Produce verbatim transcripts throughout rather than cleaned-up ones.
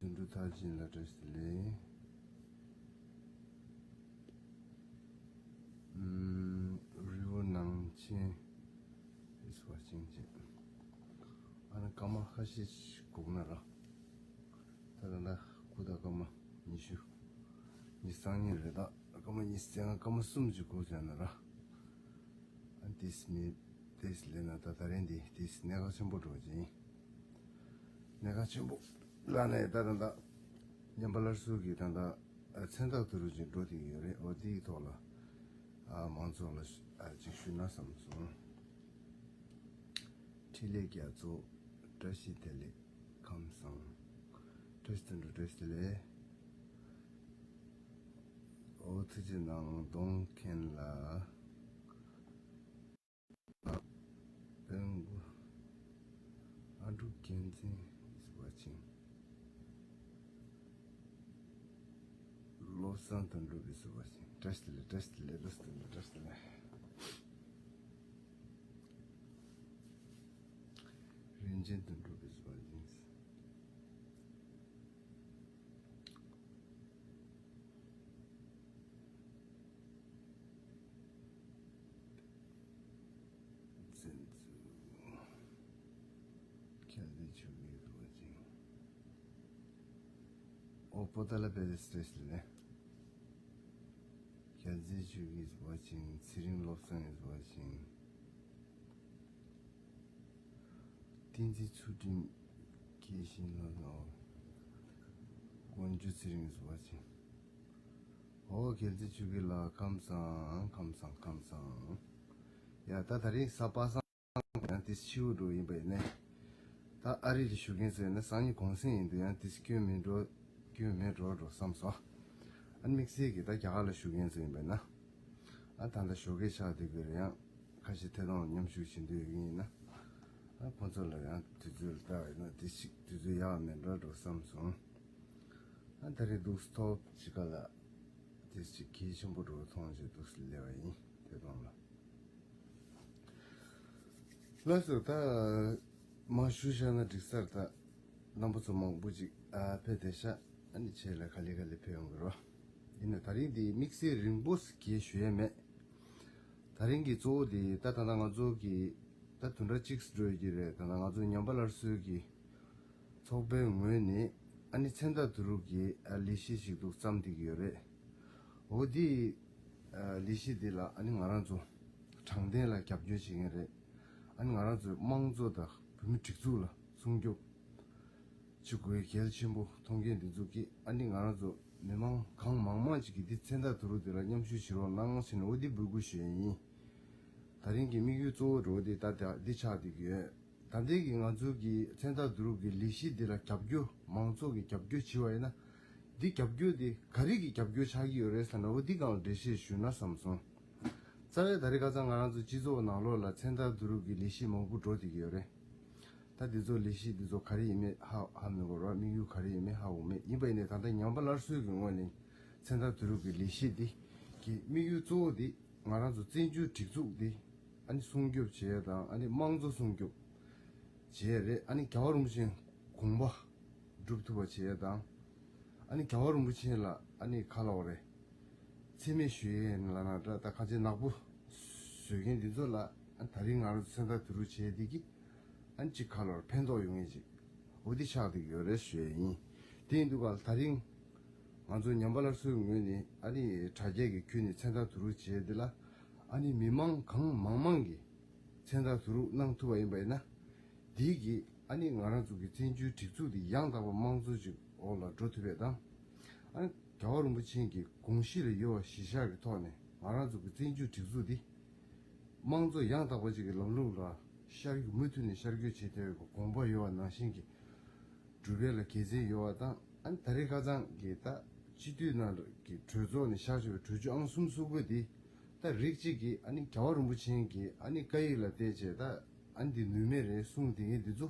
དོན་གྲུབ་མཐར་ཕྱིན་ལ་བཀྲ་ཤིས་བདེ་ལེགས། ཨུམ། རི་བོ་ནང་ཆེན་ཨིས་བ་ཅིང་ཅེ། ཨ་ནི་སྐར་མ་ཁ་ཤས་ཤིག་སྒུག་ན་ར། ད་ལྟ་ད་ཁུ་ད་སྐར་མ་ཉི་ཤུ། ཉི་ཤུ་རྩ་གཉིས་རེད། ད་སྐར་མ་ཉི་ཤུ་རྩ་ལྔ་སྐར་མ་གསུམ་ཅིག་སྒུག་བྱས་ན་ར། ཨ་ཏིས་མི་ཏིས་ལེ་ན་ད་ད་རེན་དི་ཏིས་གནད་འགག་ཆེན་པོ་འགྲོ་ཅིང་། གནད་འགག་ཆེན་པོ་ལ་ནས་ད་ད་ད་ཉམས་པ་སླར་གསོ་གི་ད་ད་མཚན་རྟགས་དུ་རུ་ཅིག་འགྲོ་དེ་ཡོད་རེད། འོ་དེའི་ཐོག་ལ་ཨ་མང་ཚོགས་ལ་ཨ་ཅིག་ཞུས་ན་བསམ་སོང་། འཕྲིན་ལས་རྒྱ་མཚོ་བཀྲ་ཤིས་བདེ་ལེགས། ཁམས་བཟང་། བཀྲ་ཤིས་དོན་གྲུབ་བཀྲ་ཤིས་བདེ་ལེགས། ཨོ་ཐུགས་རྗེ་གནང་གདོང་མཁན་ལ། དཔོན་པོ་ཨ་འབྲུག་རྒྱལ་མཚན་ཨིས་བ་ཅིང་། བློ་བཟང་དོན་གྲུབ་ཨིས་བ་ཅིང་། བཀྲ་ཤིས་བདེ་ལེགས། བཀྲ་ཤིས་བདེ་ལེགས། བློ་བཟང་དོན་གྲུབ་བཀྲ་ཤིས་བདེ་ལེགས། རིན་ཆེན་དོན་གྲུབ་ཨིས་བ་ཅིང་། བཙན་འཛུལ། ཁྱེད་ཚོའི་ཆོས་ཀྱི་རོ་ཅིང་། ཨོ་པོ་ཏ་ལ་པེ་རེ་སི་ཏེ་སི་ལེ། ཁྱེད་ཚོའི་ཆོས་ཀྱི་རོ་ཅིང་། ཚེ་རིང་བློ་བཟང་ཨིས་བ་ཅིང་། བསྟན་འཛིན་ཚུལ་ཁྲིམས། ཁྱེད་བཞིན་ལ་ལོ། དཀོན་མཆོག་ཚེ་རིང་བཟོ་བ་ཅིང་། ཨོ་རྒྱལ་རྩེ་ཆོས་སྐྱིད་ལགས། ཁམས་བཟང་། ཁམས་བཟང་། ཁམས་བཟང་། ཡ་ད་ད་རིང་གཟའ་པ་སངས་ཡང་དེ་ཕྱི་དྲོ་ཡིན་པ་ཡིན་ནས། ད་ཨ་རི་ལ་བཞུགས་མཁན་ཚོ་ཡིན་ན་སང་ཉིན་གུང་སེང་ཡིན་དུས་ཡང་དེ་སྐྱོན་མེད་འགྲོ། སྐྱོན་མེད་འགྲོ་འགྲོ་བསམ་སོང་། ཨ་དམིགས་བསལ་གྱི་ད་རྒྱ་གར་ལ་བཞུགས་མཁན་ཚོ་ཡིན་པ་ཡིན་ན། ཨ་ད་ལྟ་ཞོགས་ཀས་ཆགས་བསྡད་དགོས་རེད། ཡང་ཁ་ཤས་ཐད་གཏོང་མཉམ་ཞུགས་བྱེད་འདོད་ཡོད་མཁན་ཡིན་ན། ཨ་ཁོང་ཚོ་ལ་ཡང་དུས་ཚོད་ལ་ལྟ་བ་ཡིན་ན་དེ་ཞིག་དུས་ཚོད་ཡག་མེད་འགྲོ་འགྲོ་བསམ་སོང་། ཨ་ད་རེས་འདུག་སྟོབས་ཅི་ག་ལ་དེ་ཞིག་གལ་ཆེན་པོ་འགྲོ་མཐོང་བྱས་འདུག་སླེབས་པ་ཡིན། ཐད་གཏོང་ལ། ལགས་སོ། ད་མ་ཞུ་བཞག་ན་འགྲིག་ས་རེད། ད་རྣམ་པ་ཚོ་མང་པོ་ཅིག་ཨ་ཕེབས་བསྡད་ཤག་ཨ་ནི་ཆེད་ལ་ག་ལེ་ག་ལེ་ཕེབས་ཡོང་གི་རོ། ཡིན་ན་ད་རིང་འདི་དམིགས་བསལ་རིང་པོ་ཞིག་ཞུ་ཡས་མེད། ད་རིང་གི་གཙོ་བོ་དེ་ད་ད་ལྟ་ང་ཚོ་གི་ད་བདུན་ཕྲག་གཅིག་འགྲོ་ཡི་གི་རེད། ད་ལྟ་ང་ཚོ་ཉམས་པ་སླར་གསོའི་གི་ཚོགས་པའི་ངོས་ནས་ཨ་ནི་མཚན་རྟགས་བསྡུ་རུབ་ཀྱི་ཨ་ལས་གཞི་ཞིག་འདུག་བརྩམས་བསྡད་ཀྱི་ཡོད་རེད། འོ་དེ་ཨ་ལས་གཞི་དེ་ལ་ཨ་ནི་ང་རང་ཚོ་དྲང་བདེན་ལ་རྒྱབ་སྐྱོར་བྱེད་མཁན་རེད། ཨ་ནི་ང་རང་ཚོའི་དམངས་གཙོ་དང་བོད་མི་སྒྲིག་འཛུགས་ལ་སྲུང་སྐྱོབ་བྱེད་དགོས་གལ་ཆེན་པོ་མཐོང་མཁན་འདི་ཚོ་གིས་ཨ་ནི་ང་རང་ཚོ་མི་མང་གང་མང་མང་ཅིག་གིས་འདི་མཚན་རྟགས་བསྡུ་རུབ་དེ་ལ་མཉམ་ཞུགས་བྱེད་རོགས་གནང་ཟེར་ནས་འོ་འདི་འབོད་སྐུལ་ཞུ་ཡས་ཡིན། ད་རིང་གི་དམིགས་ཡུལ་གཙོ་བོ་འགྲོ་བ་འདི་ད་ལྟ་འདི་ཆགས་བསྡད་ཀྱི་ཡོད། ད་ལྟའི་གི་ང་ཚོ་གི་མཚན་རྟགས་བསྡུ་རུབ་ཀྱི་ལས་གཞི་འདི་ལ་རྒྱབ་སྐྱོར་མང་ཚོགས་ཀྱི་རྒྱབ་སྐྱོར་བྱས་པ་ཡིན་ན། འདི་རྒྱབ་སྐྱོར་འདི་ག་རེ་གི་རྒྱབ་སྐྱོར་ཆགས་ཀྱི་ཡོད་རེད་ཟེར་ན་འོ་འདི་སྒང་ལ་འགྲེལ་བཤད་ཞུས་ན་བསམ་སོང་། རྩ་བའི་ད་རེས་ཁ་སང་ང་རང་ཚོ་སྤྱི་ཚོགས་ནང་ལོགས་ལ་མཚན་རྟགས་བསྡུ་རུབ་ཀྱི་ལས་གཞི་མང་པོ་འགྲོ་བསྡད་ཀྱི་ཡོད་རེད། ད་འདི་ཚོ་ལས་གཞི་འདི་ཚོ་ག་རེ་ཡིན་མེད་ཧ་ཧ་མི་གོ་ར། དམིགས་ཡུལ་ག་རེ་ཡིན་མེད་ཧ་གོ་མེད། ཡིན་པ་ཡིན་ནའི་ད་ལྟ་ཉམས་པ་སླར་གསོའི་གི་ངོས་ནས་མཚན་རྟགས་བསྡུ་རུབ་ཀྱི་ལས་གཞི་འདི་གི་དམིགས་ཡུལ་གཙོ་བོ་འདི་ང་རང་ཚོ་བཙན་བྱོལ་སྒྲིག་འཛུགས་འདི་ཨ་ནི་སྲུང་སྐྱོབ་བྱེད་ཡ་དང་ཨ་ནི་དམངས་གཙོ་སྲུང་སྐྱོབ་བྱེད་ཡ་རེད། ཨ་ནི་རྒྱལ་བ་རིན་པོ་ཆེའི་དགོངས་པ་སྒྲུབ་ཐུབ་པ་བྱེད་ཡ་དང་། ཨ་ནི་རྒྱལ་བ་རིན་པོ་ཆེ་ལ་ཨ་ནི་ག་ལབ་དགོས་རེད། མཚན་སྨད་ཞུ་ཡས་ལབ་ན་འདྲ། ད་ཁ་ཆེ་ནག་པོ་བཟོ་མཁན་འདི་ཚོ་ལ་ཨ་ད་རིང་ང་རང་ཚོ་མཚན་རྟགས་བསྡུ་རུབ་བྱས་འདི་གིས་ཨ་ནི་ཅིག་ག་ལབ་དགོས་རེད། ཕན་ཐོགས་ཡོང་ངེས་ཅིག་འོ་འདི་ཆགས་བསྡད་ཀྱི་ཡོད་རེད་ཞུ་ཡས་ཡིན། དེ་ཡིན་དུས་ག་ད་རིང་ང་ཚོ་ཉམས་པ་སླར་གསོའི་ངོས་ནས་ཨ་ནི་དྲ་རྒྱ་གི་བརྒྱུད་ནས་མཚན་རྟགས་བསྡུ་རུབ་བྱས་འདི་ལ་ཨ་ནི་མི་མང་གང་མང་མང་གིས་མཚན་རྟགས་བསྡུ་རུབ་གནང་ཐུབ་པ་ཡིན་པ་ཡིན་ན། འདི་གིས་ཨ་ནི་ང་རང་ཚོ་གི་བཙན་བྱོལ་སྒྲིག་འཛུགས་འདི་ཡང་དག་པ་དམངས་གཙོ་ཅིག་འོག་ལ་འགྲོ་ཐུབ་པ་དང་། ཨ་ནི་རྒྱལ་བ་རིན་པོ་ཆེ་གི་དགོངས་གཞི་ལ་ཡོད་པ་གཞིར་བཞག་གི་ཐོག་ནས་ང་རང་ཚོ་གི་བཙན་བྱོལ་སྒྲིག་འཛུགས་འདི་དམངས་གཙོ་ཡང་དག་པ་ཅིག་གི་ལམ་ལུགས་ལ་ཤར་རྒྱུ་མུ་མཐུད་ནས་ཤར་རྒྱུ་བྱེད་ཐུབ་པའི་དགོངས་པ་ཡོད་པ་ནང་བཞིན་གྱི་སྒྲུབ་ཡས་ལ་དགེ་མཚན་ཡོད་པ་དང་། ཨ་ནི་ད་རེས་ཁ་སང་གི་ད་སྤྱི་འཐུས་ནང་གི་གྲོས་ཚོགས་ནས་བཞག་ཆོག་པའི་གྲོས་ཆོད་ཨང་གསུམ་སོ་དགུ་འདི་ད་རིགས་གཅིག་གིས་ཨ་ནི་རྒྱལ་བ་རིན་པོ་ཆེ་གི་ཨ་ནི་བཀའ་ཡིག་ལ་བལྟས་བྱས་ད་ཨ་ནི་འདི་ནུས་མེད་རེད་གསུངས་བསྡད་མཁན་འདི་ཚོ་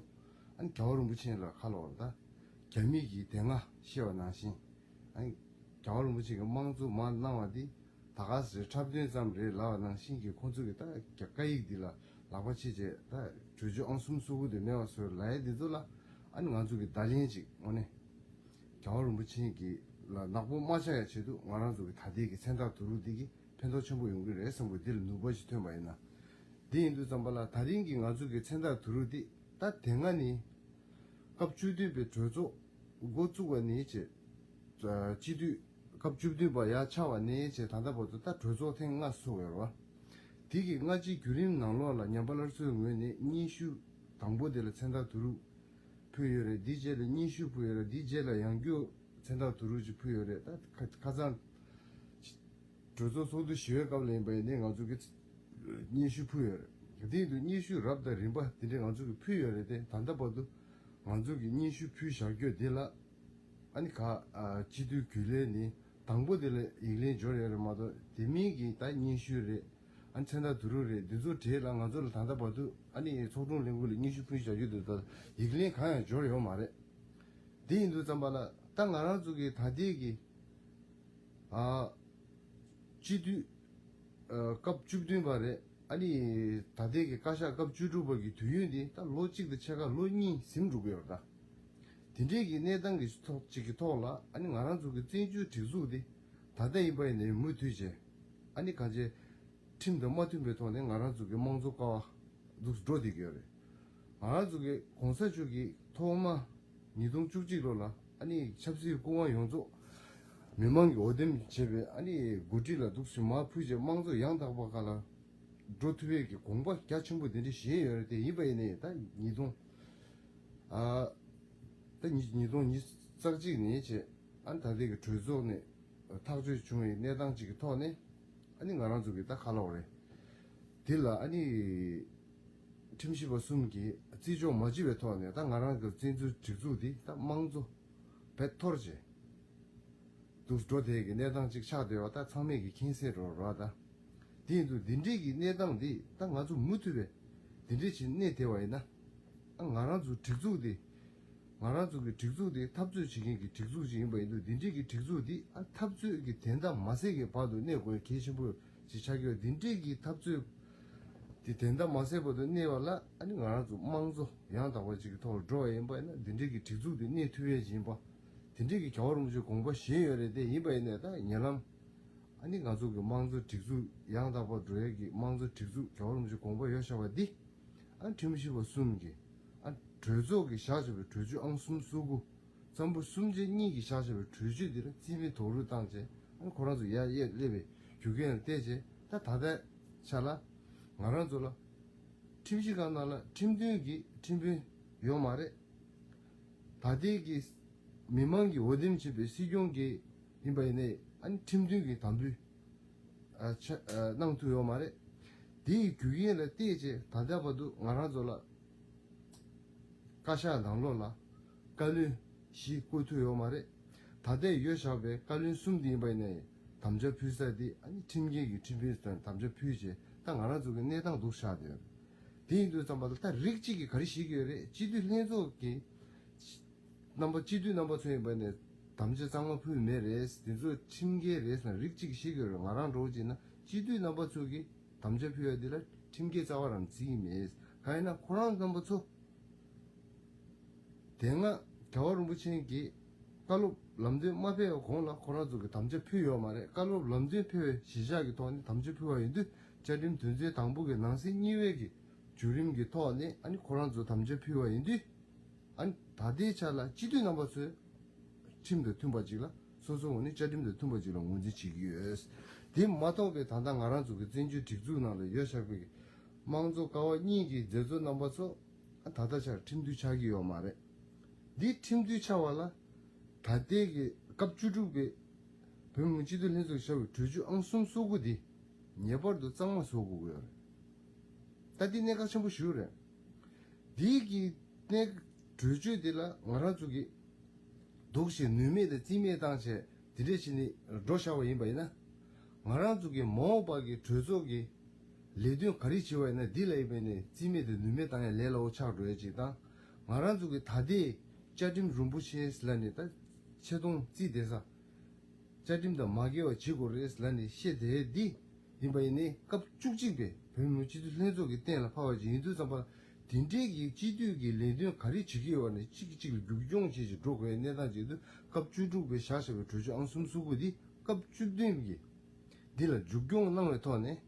ཨ་ནི་རྒྱལ་བ་རིན་པོ་ཆེ་ལ་ཁ་ལོག་ད་རྒྱ་མི་གི་དེ་སྔ་བཤད་པ་ནང་བཞིན་ཨ་ནི་རྒྱལ་བ་རིན་པོ་ཆེ་གི་དམངས་གཙོ་མར་གནང་བ་འདི་ད་ག་ཟེ་འཁྲབ་སྟོན་ཙམ་རེད་ལབ་པ་ནང་བཞིན་གྱི་ཁོང་ཚོ་གི་ད་བཀའ་ཡིག་འདི་ལ་ལག་པ་ཕྱིས་བྱས་ད་གྲོས་ཆོད་ཨང་གསུམ་སོ་དགུ་དེ་མེད་པ་བཟོས་ལབ་ཡས་འདི་ཚོ་ལ་ཨ་ནི་ང་ཚོ་གི་བརྡ་ལན་ཅིག་དངོས་གནས་ རྒྱལ་བ་རིན་པོ་ཆེ་གི་ལ་ནག་པོ་མ་ཆགས་ཡ་ཆེད་དུ་ང་རང་ཚོ་གི་ད་ལྟའི་གི་མཚན་རྟགས་བསྡུ་རུབ་འདི་གི་ཕན་ཐོགས་ཆེན་པོ་ཡོང་གི་རེད་བསམ་གི། འདི་ལ་ནུས་པ་ཞིག་ཐོན་པ་ཡིན་ན། འདི་ཡིན་དུས་ཙམ་པ་ལ་ད་རིང་གི་ང་ཚོ་གི་མཚན་རྟགས་བསྡུ་རུབ་འདི་ད་དེ་སྔ་ནི་སྐབས་བཅུ་བདུན་པའི་གྲོས་ཚོགས་འགོ་བཙུགས་པ་ནས་བྱས། སྤྱི་འཐུས་སྐབས་བཅུ་བདུན་པ་ཡར་ཆགས་པ་ནས་བྱས་ད་ལྟ་བར་དུ་ད་གྲོས་ཚོགས་ཐེངས་ལྔ་ཚོགས་ཡོད་རེད་བ། དེ་གི་སྔ་ཕྱིའི་བརྒྱུད་རིམ་ནང་ལོགས་ལ་ཉམས་པ་སླར་གསོའི་ངོས་ནས་སྙན་ཞུ་དང་པོ་དེ་ལ་མཚན་རྟགས་བསྡུ་རུབ་ཕུལ་ཡོད་རེད། དེའི་རྗེས་ལ་སྙན་ཞུ་ཕུལ་ཡོད་རེད། དེའི་རྗེས་ལ་ཡང་བསྐྱར་མཚན་རྟགས་བསྡུ་རུབ་ཅིག་ཕུལ་ཡོད་རེད། ད་ཁ་ཁ་སང་གྲོས་ཚོགས་ཚོགས་དུས་བཞི་པའི་སྐབས་ལ་ཡིན་པ་ཡིན་ནའི་ང་ཚོ་གི་སྙན་ཞུ་ཕུལ་ཡོད་རེད། དེ་ཡིན་དུས་སྙན་ཞུ་རབ་དང་རིམ་པ་དེ་འདྲས་ང་ཚོ་གི་ཕུལ་ཡོད་རེད་དེ། ད་ལྟ་བར་དུ་ང་ཚོ་གི་སྙན་ཞུ་ཕུལ་བཞག་རྒྱུ་དེ་ལ་ཨ་ནི་ག་ཨ་སྤྱི་འཐུས་རྒྱུན་ལས་ནི་དང་པོ་དེ་ལ་ཡིག་ལན་འབྱོར་ཡོད་རེད་མ་གཏོགས། དེ་མིན་གྱི་ད་སྙན་ཞུ་རེད། ཨ་ནི་མཚན་རྟགས་བསྡུ་རུབ་རེད། འདི་ཚོ་གྲས་ལ་ང་ཚོ་ལ་ད་ལྟ་བར་དུ་ཨ་ནི་ཚོགས་དྲུང་ལས་ཁུངས་ལ་སྙན་ཞུ་ཕུལ་བཞག་རྒྱུ་དེ་ད་ཡིག་ལན་གང་ཡང་འབྱོར་ཡོད་མ་རེད། དེ་ཡིན་དུས་ཙམ་པ་ལ་ད་ང་རང་ཚོ་གི་ད་ལྟའི་གི་ཨ་སྤྱི་འཐུས་ཨ་སྐབས་བཅུ་བདུན་པ་རེད། ཨ་ནི་ད་ལྟའི་གི་བཀའ་ཤག་སྐབས་བཅུ་དྲུག་པ་གི་དུས་ཡུན་དེ་ད་ལོ་གཅིག་དང་ཕྱེད་ཀ་ལོ་གཉིས་ཟིན་འགྲོ་གི་ཡོད་རེད་ད། དེ་འདྲའི་གི་གནས་སྟངས་ཀྱི་ཐོག་ཅིག་གི་ཐོག་ལ་ཨ་ནི་ང་རང་ཚོ་གི་བཙན་བྱོལ་སྒྲིག་འཛུགས་དེ་ད་ལྟ་ཡིན་པ་ཡིན་ནའི་མུ་མཐུད་བྱས་ཨ་ནི་གང་བྱས་ཁྲིམས་དང་མ་མཐུན་པའི་ཐོག་ནས་ང་རང་ཚོ་གི་དམངས་གཙོ་ཀ་བ་འདུག་འགྲོ་བསྡད་ཀྱི་ཡོད་རེད། ང་རང་ཚོ་གི་གོང་ས་མཆོག་གིས་ཐོག་མ་ཉིས་སྟོང་བཅུ་གཅིག་ལོ་ལ་ཨ་ནི་ཆབ་སྲིད་སྐུ་དབང་ཡོངས་རྫོགས་མི་མང་གིས་འོས་འདེམས་བྱས་པའི་ཨ་ནི་འགོ་ཁྲིད་ལ་འདུག་སེ་མར་ཕུལ་བྱས་དམངས་གཙོ་ཡང་དག་པ་ཁ་ལ་འགྲོ་ཐུབ་པའི་གི་དགོངས་པ་རྒྱ་ཆེན་པོ་དེ་འདྲ་བཞེས་ཡོད་རེད་དེ། ཡིན་པ་ཡིན་ནའི་ད་ཉིས་སྟོང་ཨ་ད་ཉིས་ཉིས་སྟོང་ཉི་ཤུ་རྩ་གཅིག་ནས་བྱས་ཨ་ནི་ད་ལྟའི་གི་གྲོས་ཚོགས་ནས་ཐག་གཅོད་བྱུང་བའི་གནས་སྟངས་ཅིག་གི་ཐོག་ནས་ཨ་ནི་ང་རང་ཚོ་གི་ད་ཁ་ལོག་རེད། དེ་ལ་ཨ་ནི་ཁྲིམས་ཞིབ་པ་གསུམ་གྱིས་བརྩི་འཇོག་མ་བྱས་པའི་ཐོག་ནས་ད་ང་རང་གི་བཙན་འཛུལ་སྒྲིག་འཛུགས་འདི་ད་དམངས་གཙོ་བེད་འཐོར་བྱས་འདུག་འགྲོ་བསྡད་ཀྱི་གནས་སྟངས་ཅིག་ཆགས་བསྡད་པ་ད་ཚང་མས་ཀྱི་མཁྱེན་གསལ་རེད་ར་ད། དེ་ཡིན་དུས་འདི་འདྲའི་གི་གནས་སྟངས་འདི་ད་ང་ཚོ་མུ་མཐུད་པའི་འདི་འདྲའི་ཅིག་གནས་བསྡད་པ་ཡིན་ན། ཨ་ང་རང་ཚོ་སྒྲིག་འཛུགས་འདི་ང་རང་ཚོ་གི་སྒྲིག་འཛུགས་འདི་འཐབ་རྩོད་བྱེད་མཁན་གྱི་སྒྲིག་འཛུགས་ཅིག་ཡིན་པ་ཡིན་དུས་འདི་འདྲའི་གི་སྒྲིག་འཛུགས་འདི་ཨ་འཐབ་རྩོད་ཀྱི་དན་རྟགས་མ་ཟད་ཀྱི་བར་དུ་གནས་དགོས་གལ་ཆེན་པོ་ཅིག་ཆགས་ཀྱི་ཡོད། འདི་འདྲའི་གི་འཐབ་རྩོད་འདི་དན་རྟགས་མ་ཟད་བར་དུ་གནས་པ་ལ་ཨ་ནི་ང་རང་ཚོ་དམངས་གཙོ་ཡང་དག་པ་ཅིག་གི་ཐོག་ལ་འགྲོ་བ་ཡིན་པ་ཡིན་ན་འདི་འདྲའི་གི་སྒྲིག་འཛུགས་འདི་གནས་ཐུབ་ཡས་ཅིག་ཡིན་པ། དེ་འདྲའི་གི་རྒྱལ་བ་རིན་པོ་ཆེ་དགོངས་པ་བཞེས་ཡོད་རེད་དེ། ཡིན་པ་ཡིན་ནའི་ད་ཉེ་ལམ་ཨ་ནི་ང་ཚོ་གི་དམངས་གཙོ་སྒྲིག་འཛུགས་ཡང་དག་པར་འགྲོ་ཡས་ཀྱི་དམངས་གཙོ་སྒྲིག་འཛུགས་རྒྱལ་བ་རིན་པོ་ཆེ་དགོངས་པ་ཡོད་བཞག་པ་འདི་ཨ་ཁྲིམས་ཞིབ་པ་གསུམ་གྱིས་ཨ་གྲོས་ཚོགས་ཀྱིས་བཞག་བཞག་པའི་གྲོས་ཆོད་ཨང་གསུམ་སོ་དགུ། རྩོམ་པ་གསུམ་ཆ་གཉིས་ཀྱིས་བཞག་བཞག་པའི་གྲོས་ཆོད་འདི་ལ་རྩིས་མེད་རྡོག་རོལ་བཏང་བྱས་ཨ་ཁོ་རང་ཚོ་ཡར་ཡར་སླེབས་པའི་རྒྱུ་རྐྱེན་ལ་བལྟས་བྱས་ད་ད་ལྟའི་ཆ་ལ་ང་རང་ཚོ་ལ་ཁྲིམས་ཞིབ་ཁང་ནང་ལ་ཁྲིམས་མཐུན་གྱི་ཁྲིམས་དཔོན་ཡོད་མ་རེད། ད་ལྟའི་གི་མི་མང་གིས་འོས་འདེམས་བྱས་པའི་སྲིད་སྐྱོང་གི་ཡིན་པ་ཡིན་ནའི་ཨ་ནི་ཁྲིམས་མཐུན་གྱི་དམ་འབུལ་ཨ་ཆ་ཨ་གནང་ཐུབ་ཡོད་མ་རེད། དེ་ཡི་རྒྱུ་རྐྱེན་ལ་བལྟས་བྱས་ད་ལྟ་བར་དུ་ང་རང་ཚོ་ལ་བཀའ་ཤག་ནང་ལོགས་ལ་བཀའ་བློན་བཞི་བསྐོ་ཐུབ་ཡོད་མ་རེད། ད་ལྟའི་ཡོད་བཞག་པའི་བཀའ་བློན་གསུམ་དེ་ཡིན་པ་ཡིན་ནའི་དམ་བཅའ་ཕུལ་ས་དེ་ཨ་ནི་ཁྲིམས་འགལ་གྱི་ཁྲིམས་དཔོན་དང་དམ་བཅའ་ཕུལ་བྱས་ད་ང་རང་ཚོ་གི་གནས་སྟངས་འདུག་ཆགས་བསྡད་ཡོད་རེད། དེ་ཡིན་དུས་ཙམ་པ་ལ་ད་རིགས་གཅིག་གིས་ག་རེ་བཤད་ཀྱི་ཡོད་རེད། སྤྱི་འཐུས་ལྷན་ཚོགས་ཀྱི་རྣམ་པ་སྤྱི་འཐུས་རྣམ་པ་ཚོ་ཡིན་པ་ནས་དམ་བཅའ་གཙང་མ་ཕུལ་མེད་རེད། དེ་ཚོ་ཁྲིམས་འགལ་རེད་ཟེར་ན་རིགས་གཅིག་གིས་བཤད་ཀྱི་ཡོད་རེད། ང་རང་འདྲ་བོ་བྱས་ན་སྤྱི་འཐུས་རྣམ་པ་ཚོ་གིས་དམ་བཅའ་ཕུལ་ཡ་འདི་ལ་ཁྲིམས་འགལ་རྩ་བ་རང་བརྩི་གི་མེད། གང་ཡིན་ན་ཁོ་རང་རྣམ་པ་ཚོ་དེ་སྔ་རྒྱལ་བ་རིན་པོ་ཆེ་གིས་བཀའ་སློབ་ལམ་སྟོན་མ་ཕེབས་པའི་གོང་ལ་ཁོ་རང་ཚོ་གིས་དམ་བཅའ་ཕུལ་ཡོད་མ་རེད། བཀའ་སློབ་ལམ་སྟོན་ཕེབས་པའི་གཞིར་བཞག་གི་ཐོག་ནས་དམ་བཅའ་ཕུལ་བ་ཡིན་དུས་བཅའ་ཁྲིམས་དོན་ཚན་དང་པོ་གི་ནང་གསེས་གཉིས་པའི་གི་བརྒྱུད་རིམ་གྱི་ཐོག་ནས་ཨ་ནི་ཁོ་རང་ཚོ་དམ་བཅའ་ཕུལ་བ་ཡིན་དུས། ཨ་ནི་ད་ལྟའི་ཆ་ལ་སྤྱི་འཐུས་རྣམ་པ་ཚོས་ཁྲིམས་དང་མཐུན་པ་ཅིག་ལ་སོ་སོའི་ངོས་ནས་བཅའ་ཁྲིམས་དང་མཐུན་པ་ཅིག་ལ་ངོས་འཛིན་བྱེད་ཀྱི་ཡོད། དེ་མ་གཏོགས་པའི་ད་ལྟ་ང་རང་ཚོ་གི་བཙན་བྱོལ་སྒྲིག་འཛུགས་ནང་ལ་ཡོད་བཞག་པའི་དམངས་གཙོ་ཀ་བ་གཉིས་ཀྱི་མཛད་གཙོ་རྣམ་པ་ཚོ་ཨ་ད་ལྟ་ཆར་ཁྲིམས་མཐུན་ཆགས་ཀྱི་ཡོད་མ་རེད། འདི་ཁྲིམས་མཐུན་ཆགས་པ་ལ་ད་ལྟའི་གི་སྐབས་བཅུ་དྲུག་པའི་བོད་མི་མང་སྤྱི་འཐུས་ལྷན་ཚོགས་ཀྱིས་བཞག་པའི་གྲོས་ཆོད་ཨང་གསུམ་སོ་དགུ་འདི་ངེས་པར་དུ་གཙང་མ་བཟོ་དགོས་ཀྱི་ཡོད་རེད། ད་འདི་གནད་འགག་ཆེན་པོ་ཞིག་རེད། འདི་གི་གནད་གྲོས་ཆོད་འདི་ལ་ང་རང་ཚོ་གི་འདུག་ཞེས་ནུས་མེད་དང་རྩིས་མེད་བཏང་བྱས་འདི་འདྲས་བྱས་ནས་འགྲོ་བཞག་པ་ཡིན་པ་ཡིན་ན། ང་རང་ཚོ་གི་མ་འོངས་པ་གི་གྲོས་ཚོགས་ཀྱི་ལས་དོན་ག་རེ་བྱེད་པ་ཡིན་ན་འདི་ལ་ཡིན་པ་ཡིན་ནའི་རྩིས་མེད་དང་ནུས་མེད་བཏང་ཡ་ལས་སླ་བོ་ཆགས་འགྲོ་ཡ་ཅིག་དང་། ང་རང་ཚོ་གི་ད་ལྟའི་བཅའ་ཁྲིམས་རིན་པོ་ཆེ་ལ་ནི་ད་ཆེ་མཐོང་རྩིས་བསྡད་ས། བཅའ་ཁྲིམས་དང་མ་འགལ་བ་བྱེད་དགོས་རེད་ལབ་ནས་བཤད་བསྡད་འདི་ཡིན་པ་ཡིན་ནའི་སྐབས་བཅུ་གཅིག་པའི་བོད་མི་སྤྱི་འཐུས་ལྷན་ཚོགས་ཀྱིས་གཏན་ལ་ཕབ་པ་ཅིག་ཡིན་དུས་ཙམ་པ་ལ་ འདི་འདྲའི་གི་སྤྱི་འཐུས་ཀྱི་ལས་དོན་ག་རེ་བྱེད་ཀྱི་ཡོད་ནས་གཅིག་གིས་གཅིག་ལ་རྒྱུག་མཆོང་བྱེད་ཅིག་འགྲོ་དགོས་གནས་སྟངས་ཅིག་ཏུ་སྐབས་བཅུ་དྲུག་པའི་བཞག་བཞག་པའི་གྲོས་ཆོད་ཨང་གསུམ་སོ་དགུ་འདི་སྐབས་བཅུ་བདུན་གྱི་འདི་ལ་རྒྱུག་མཆོང་གནང་བའི་ཐོག་ནས་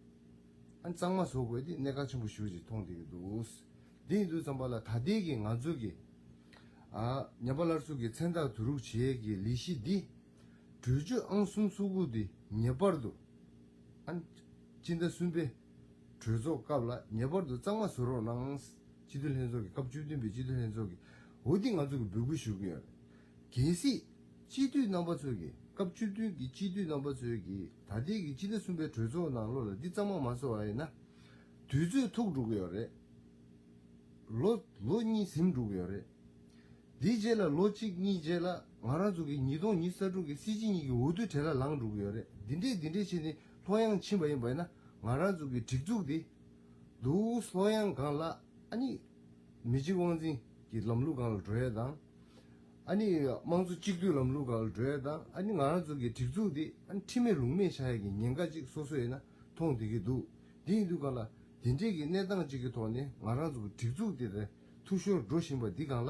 ཨ་གཙང་མ་བཟོ་དགོས་འདི་གནད་འགག་ཆེན་པོ་ཞེ་པོ་ཅིག་མཐོང་བསྡད་ཀྱི་འདུག་འདི་ཡིན་དུས་ཙམ་པ་ལ་ད་ལྟའི་གི་ང་ཚོ་གི་ཨ་ཉམས་པ་སླར་གསོ་གི་མཚན་རྟགས་བསྡུ་རུབ་བྱེད་ཀྱི་ལས་གཞི་འདི་གྲོས་ཆོད་ཨང་གསུམ་སོ་དགུ་འདི་ངེས་པར་དུ་ཨ་སྤྱི་ཟླ་གསུམ་པའི་གྲོས་ཚོགས་སྐབས་ལ་ངེས་པར་དུ་གཙང་མ་བཟོ་རོགས་གནང་། སྤྱི་འཐུས་ལྷན་ཚོགས་ཀྱི་སྐབས་བཅུ་བདུན་པའི་སྤྱི་འཐུས་ལྷན་ཚོགས་ཀྱི་འོ་འདི་ང་ཚོ་གི་འབོད་སྐུལ་ཞུ་གི་ཡོད་རེད། གལ་སྲིད་སྤྱི་འཐུས་རྣམ་པ་ཚོས་ཀྱི་སྐབས་བཅུ་བདུན་གྱི་སྤྱི་འཐུས་རྣམ་པ་ཚོས་ཀྱི་ད་ལྟའི་གི་སྤྱི་ཟླ་གསུམ་པའི་གྲོས་ཚོགས་ནང་ལོགས་ལ་འདི་གཙང་མ་མ་བཟོ་བ་ཡིན་ན་དུས་ཚོད་ཐུག་འགྲོ་གི་ཡོད་རེད། ལོ་ལོ་གཉིས་ཟིན་འགྲོ་གི་ཡོད་རེད། དེའི་རྗེས་ལ་ལོ་གཅིག་གཉིས་རྗེས་ལ་ང་རང་ཚོ་གི་ཉིས་སྟོང་ཉི་ཤུ་རྩ་དྲུག་གི་སྲིད་སྤྱི་གཉིས་ཀྱི་འོས་བསྡུ་གྲལ་ལ་ལངས་འགྲོ་གི་ཡོད་རེད། འདི་འདྲས་འདི་འདྲས་བྱས་ནས་ལྷོད་ཡངས་ཕྱིན་པ་ཡིན་པ་ཡིན་ན་ང་རང་ཚོ་གི་སྒྲིག་འཛུགས་འདི་འདུག་ལྷོད་ཡངས་སྒང་ལ་ཨ་ནི་མི་གཅིག་དབང་འཛིན་གྱི་ལམ་ལུགས་སྒང་ལ་འགྲོ་ཡས་དང་། ཨ་ནི་དམངས་གཙོ་གཅིག་སྡུད་ལམ་ལུགས་སྒང་ལ་འགྲོ་ཡས་དང་། ཨ་ནི་ང་རང་ཚོ་གི་སྒྲིག་འཛུགས་འདི་ཨ་ནི་ཁྲིམས་མེད་ལུགས་མེད་ཆགས་ཡས་ཀྱི་ཉེན་ཁ་ཅིག་སོ་སོ་ཡིན་ན་མཐོང་བསྡད་ཀྱི་འདུག་འདི་ཡིན་དུས་སྒང་ལ་དེ་འདྲས་ཀྱི་གནས་སྟངས་ཅིག་གི་ཐོག་ནས་ང་རང་ཚོ་གི་སྒྲིག་འཛུགས་འདི་རེད་འཐུས་ཤོར་འགྲོ་བཞིན་པ་འདི་སྒང་ལ།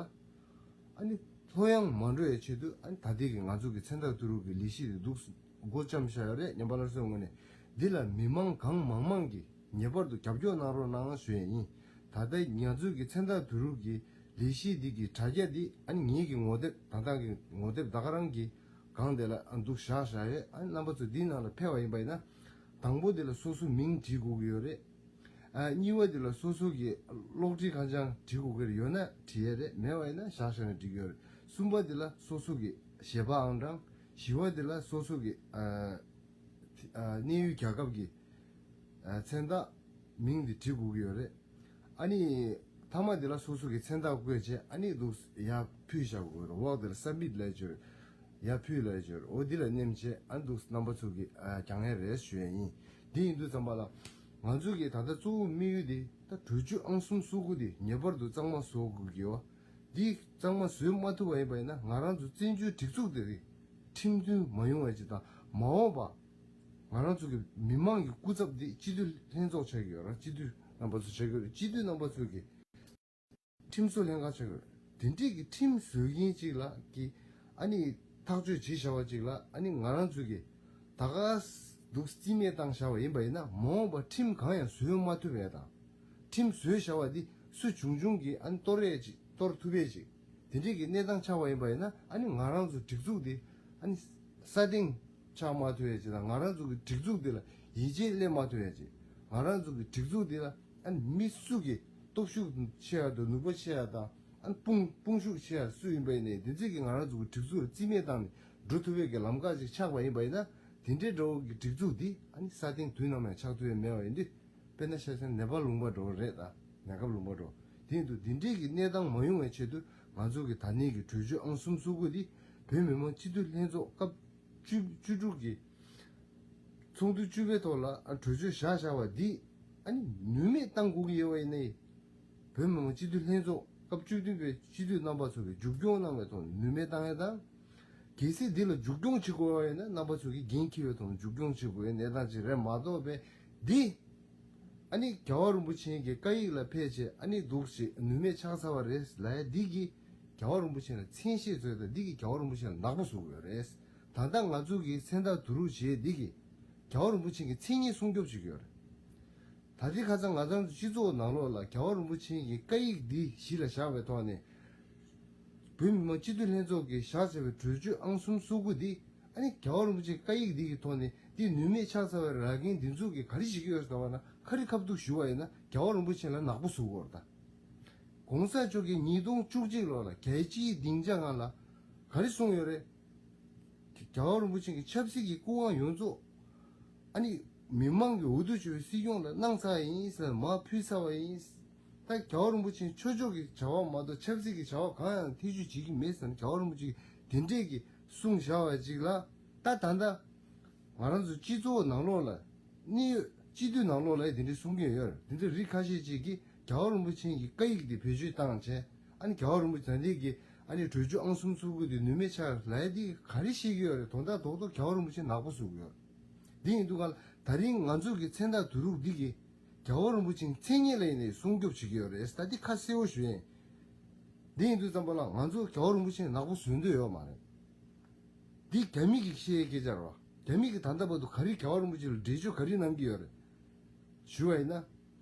ཨ་ནི་ལྷོད་ཡངས་མ་འགྲོ་ཡའི་ཆེད་དུ་ཨ་ནི་ད་ལྟའི་གི་ང་ཚོ་གི་མཚན་རྟགས་བསྡུ་རུབ་ཀྱི་ལས་གཞི་དེ་འདུག་སྒོ་བརྩམས་བཞག་ཡོད་རེད། ཉམས་པ་སླར་གསོའི་ངོས་ནས་འདི་ལ་མི་མང་གང་མང་མང་གིས་ངེས་པར་དུ་རྒྱབ་སྐྱོར་གནང་རོགས་གནང་ཞུ་ཡས་ཡིན། ད་ལྟ་ང་ཚོའི་གི་མཚན་རྟགས་བསྡུ་རུབ་ཀྱི་ལས་གཞི་འདི་གི་དྲ་རྒྱ་འདི་ཨ་ནི་ངེད་ཀྱི་ངོ་དེབ་ད་ལྟ་གི་ངོ་དེབ་ད་ག་རང་གི་སྒང་དེ་ལ་ཨ་འདུག་བཞག་བཞག་ཡོད། ཨ་ནི་རྣམ་པ་ཚོ་འདིའི་ནང་ལ་ཕེབས་པ་ཡིན་པ་ཡིན་ན་དང་པོ་འདི་ལ་སོ་སོ་མིང་བྲིས་དགོས་ཀྱི་ཡོད་རེད། ཨ་གཉིས་པ་འདི་ལ་སོ་སོ་གི་གློག་འཕྲིན་ཁ་བྱང་བྲིས་དགོས་ཀྱི་ཡོད་ན་བྲིས་ཡས་རེད། མེད་པ་ཡིན་ན་བཞག་བཞག་ནས་འབྲི་གི་ཡོད་རེད། གསུམ་པ་འདི་ལ་སོ་སོ་གི་ཞལ་པར་ཨང་གྲངས། བཞི་པ་འདི་ལ་སོ་སོ་གི་ཨ་ཨ་གནས་ཡུལ་རྒྱལ་ཁབ་ཀྱི་ཨ་མཚན་རྟགས་མིང་འདི་བྲིས་དགོས་ཀྱི་ཡོད་རེད། ཨ་ནི་མཐའ་མ་འདི་ལ་སོ་སོ་གི་མཚན་རྟགས་བཀོད་བྱས་ཨ་ནི་འདུག་ཡར་ཕུལ་བཞག་དགོས་རེད། འོག་འདི་ལ་སབ་མིཊ་ལབ་ཀྱི་ཡོད་རེད། ཡར་ཕུལ་ལབ་ཀྱི་ཡོད་རེད། འོ་འདི་ལ་མནན་བྱས་ཨ་འདུག་རྣམ་པ་ཚོ་གི་ཨ་རྒྱག་ཡས་རེད་ཞུ་ཡས་ཡིན། འདི་ཡིན་དུས་ཙམ་པ་ལ་ང་ཚོ་གི་ད་ལྟ་གཙོ་བོ་དམིགས་ཡུལ་འདི་ད་གྲོས་ཆོད་ཨང་གསུམ་སོ་དགུ་འདི་ངེས་པར་དུ་གཙང་མ་བཟོ་དགོས་ཀྱི་ཡོད། འདི་གཙང་མ་བཟོས་མ་ཐུབ་པ་ཡིན་པ་ཡིན་ན་ང་རང་ཚོ་བཙན་བྱོལ་སྒྲིག་འཛུགས་འདི་རིགས་ཁྲིམས་མཐུན་མ་ཡོང་བ་ཅིག་དང་མ་འོངས་པ་ང་རང་ཚོ་གི་མི་མང་གི་སྐུ་ཚབ་འདི་སྤྱི་འཐུས་ལྷན་ཚོགས་ཆགས་ཀྱི་ཡོད་རེད། སྤྱི་འཐུས་རྣམ་པ་ཚོ་ཆགས་ཀྱི་ཡོད་རེད། སྤྱི་འཐུས་རྣམ་པ་ཚོ་གི་ཁྲིམས་བཟོ་ལྷན་ཁང་ཆགས་ཀྱི་ཡོད་རེད། དེ་འདྲས་ཀྱི་ཁྲིམས་བཟོ་མཁན་ཅིག་ལ་གི་ཨ་ནི་ཐག་གཅོད་བྱེད་བྱ་བ་ཅིག་ལ་ཨ་ནི་ང་རང་ཚོ་གི་ད་ག་འདུག་རྩིས་མེད་བཏང་བཞག་པ་ཡིན་པ་ཡིན་ན་མ་འོངས་པ་ཁྲིམས་གང་ཡང་བཟོ་མ་ཐུབ་པ་དང་། ཁྲིམས་བཟོས་བཞག་པ་འདི་སུ་བྱུང་བྱུང་གིས་ཨ་ནི་གཏོར་ཡས་ཅིག་གཏོར་ཐུབ་ཡས་ཅིག་དེ་འདྲས་ཀྱི་གནས་སྟངས་ཆགས་པ་ཡིན་པ་ཡིན་ན་ཨ་ནི་ང་རང་ཚོ་སྒྲིག་འཛུགས་འདི་ཨ་ནི་ས་སྟེང་ཆགས་མ་ཐུབ་ཡས་ཅིག་དང་། ང་རང་ཚོ་གི་སྒྲིག་འཛུགས་འདི་ལ་ཡིད་ཆེས་སླེབས་མ་ཐུབ་ཡས་ཅིག་ང་རང་ཚོ་གི་སྒྲིག་འཛུགས་འདི་ལ་ཨ་ནི་མི་སུ་གི་སྟོབས་ཤུགས་ཆེ་ཡ་དང་ནུས་པ་ཆེ་ཡ་དང་ཨ་ནི་དཔུང་དཔུང་ཤུགས་ཆེ་ཡ་སུ་ཡིན་པ་ཡིན་ནའི་དེ་ཚོས་ཀྱིས་ང་རང་ཚོ་གི་སྒྲིག་འཛུགས་ལ་རྩིས་མེད་བཏང་ནས་འགྲོ་ཐུབ་ཡས་ཀྱི་ལམ་ཁ་ཅིག་ཆགས་པ་ཡིན་པ་ཡིན་ན་དེ་འདྲའི་འདྲ་བོ་གི་སྒྲིག་འཛུགས་འདི་ཨ་ནི་ས་སྟེང་དུས་ནམ་ཡང་ཆགས་ཐུབ་ཡས་མེད་པ་ཡིན་དུས། དཔེར་ན་ཆ་བཞག་ན་ནད་པ་ལུང་པ་འདྲ་བོ་རེད་ད། ནད་ཁབ་ལུང་པ་འདྲ་བོ། དེ་ཡིན་དུས་འདི་འདྲས་ཀྱི་གནས་སྟངས་མ་ཡོང་བའི་ཆེད་དུ་ང་ཚོ་གི་ད་ནས་ཀྱི་གྲོས་ཆོད་ཨང་གསུམ་སོ་དགུ་འདི་བོད་མི་མང་སྤྱི་འཐུས་ལྷན་ཚོགས་སྐབས་བཅུ་བཅུ་དྲུག་གི་ཚོགས་འདུ་བཅུ་པའི་ཐོག་ལ་ཨ་གྲོས་ཆོད་བཞག་བཞག་པ་འདི་ཨ་ནི་ནུས་མེད་བཏང་དགོས་ཀྱི་ཡོད་པ་ཡིན་ནའི། བོད་མི་མང་སྤྱི་འཐུས་ལྷན་ཚོགས་སྐབས་བཅུ་བདུན་པའི་སྤྱི་འཐུས་རྣམ་པ་ཚོ་གིས་མཇུག་སྐྱོང་གནང་བའི་ཐོག་ནས་ནུས་མེད་བཏང་ཡས་དང་། གལ་སྲིད་འདི་ལ་མཇུག་སྐྱོང་བྱེད་དགོས་པ་ཡིན་ན་རྣམ་པ་ཚོ་གིས་འགན་འཁྱེར་བའི་ཐོག་ནས་མཇུག་སྐྱོང་བྱེད་དགོས་པའི་གནས་སྟངས་ཅིག་རེད་མ་གཏོགས་པའི་འདི། ཨ་ནི་རྒྱལ་བ་རིན་པོ་ཆེ་གི་བཀའ་ཡིག་ལ་ཕལ་ཆེར་ཨ་ནི་འདུག་ཅིག་ནུས་མེད་ཆགས་ཚར་བ་རེད་ལབ་ཡ་འདི་གིས་རྒྱལ་བ་རིན་པོ་ཆེ་ལ་མཚན་ཤས་བཟོས་དང་འདི་གིས་རྒྱལ་བ་རིན་པོ་ཆེ་ལ་ནག་པོ་བཟོ་གི་ཡོད་རེད། ད་ལྟ་ང་ཚོ་གིས་མཚན་རྟགས་བསྡུ་རུབ་བྱས་འདི་གིས་རྒྱལ་བ་རིན་པོ་ཆེ་གི་མཚན་ཉིད་སྲུང་སྐྱོབ་བྱེད་ཀྱི་ཡོད་རེད། ད་ལྟའི་ཁ་སང་ང་ཚོ་སྤྱི་ཚོགས་ནང་ལོགས་ལ་རྒྱལ་བ་རིན་པོ་ཆེ་གི་བཀའ་ཡིག་འདི་གཞི་ལ་བཞག་པའི་ཐོག་ནས། བོད་མི་མང་སྤྱི་འཐུས་ལྷན་ཚོགས་ཀྱིས་བཞག་བཞག་པའི་གྲོས་ཆོད་ཨང་གསུམ་སོ་དགུ་འདི་ཨ་ནི་རྒྱལ་བ་རིན་པོ་ཆེའི་བཀའ་ཡིག་འདི་གི་ཐོག་ནས་འདི་ནུས་མེད་ཆགས་ཚར་བའི་ར་གན་འདི་ཚོ་གིས་ག་རེ་བྱེད་ཀྱི་ཡོད་ཟེར་བ་ན་ཁ་རི་ཁ་ཐུག་ཞུ་བ་ཡིན་ན་རྒྱལ་བ་རིན་པོ་ཆེ་ལ་ནག་པོ་བཟོ་དགོས་རེད་ད། གོང་ས་མཆོག་གིས་ཉིས་སྟོང་བཅུ་གཅིག་ལོ་ལ་རྒྱལ་སྤྱིའི་སྡིངས་ཆ་སྒང་ལ་ག་རེ་གསུངས་ཡོད་རེད། རྒྱལ་བ་རིན་པོ་ཆེ་གི་ཆབ་སྲིད་ཀྱི་སྐུ་དབང་ཡོངས་རྫོགས་ཨ་ནི་མི་མང་གི་འོས་བསྡུ་བྱས་པའི་སྲིད་སྐྱོང་ལ་གནང་ཚར་ཡིན་ཟེར་མར་ཕུལ་ཚར་བ་ཡིན། ད་རྒྱལ་བ་རིན་པོ་ཆེ་ཆོས་ཕྱོགས་ཀྱི་བྱ་བ་མ་གཏོགས་ཆབ་སྲིད་ཀྱི་བྱ་བ་གང་ཡང་ཐེ་བྱུས་བྱེད་ཀྱི་མེད་ཟེར་ནས་རྒྱལ་བ་རིན་པོ་ཆེ་གིས་དེ་འདྲས་ཀྱི་གསུངས་བཞག་པ་ཅིག་ལ་ད་ད་ལྟ་ང་རང་ཚོ་སྤྱི་ཚོགས་ནང་ལོགས་ལ་གནས་ཡོད་སྤྱི་འཐུས་ནང་ལོགས་ལ་དེ་འདྲས་གསུང་གི་ཡོད་རེད། དེ་འདྲས་རིགས་ཁ་ཤས་ཅིག་གིས་རྒྱལ་བ་རིན་པོ་ཆེ་གི་བཀའ་ཡིག་དེ་བེད་སྤྱོད་བཏང་བྱས་ཨ་ནི་རྒྱལ་བ་རིན་པོ་ཆེ་ད་ལྟའི་གི་ཨ་ནི་གྲོས་ཆོད་ཨང་གསུམ་སོ་དགུ་དེ་ནུས་མེད་ཆགས་ལབ་ཡ་དེ་ག་རེ་བཤད་ཀྱི་ཡོད་རེད། དོན་དག་རྡོག་རྡོག་རྒྱལ་བ་རིན་པོ་ཆེ་ནག་པོ་བཟོ་གི་ཡོད་རེད། དེ་ཡིན་དུས་ག་ལ་ད་རིང་ང་ཚོ་གི་མཚན་རྟགས་བསྡུ་རུབ་འདི་གི་ རྒྱལ་བ་རིན་པོ་ཆེའི་མཚན་སྙན་ལ་ཡིན་ནའི་སྲུང་སྐྱོབ་བྱེད་ཀྱི་ཡོད་རེད། ད་འདི་ཁ་གསལ་བོ་ཞུ་ཡིན། འདི་ཡིན་དུས་ཙམ་པ་ལ་ང་ཚོ་རྒྱལ་བ་རིན་པོ་ཆེ་ནག་པོ་བཟོ་འདོད་ཡོད་མ་རེད། འདི་རྒྱ་མི་གིས་བཤད་ཡའི་སྐད་ཆ་རེད་བ། རྒྱ་མི་གིས་ད་ལྟ་བར་དུ་ག་རེ་རྒྱལ་བ་རིན་པོ་ཆེ་ལ་འགྲེལ་བརྗོད་ག་རེ་གནང་གི་ཡོད་རེད། ཞུ་བ་ཡིན་ན།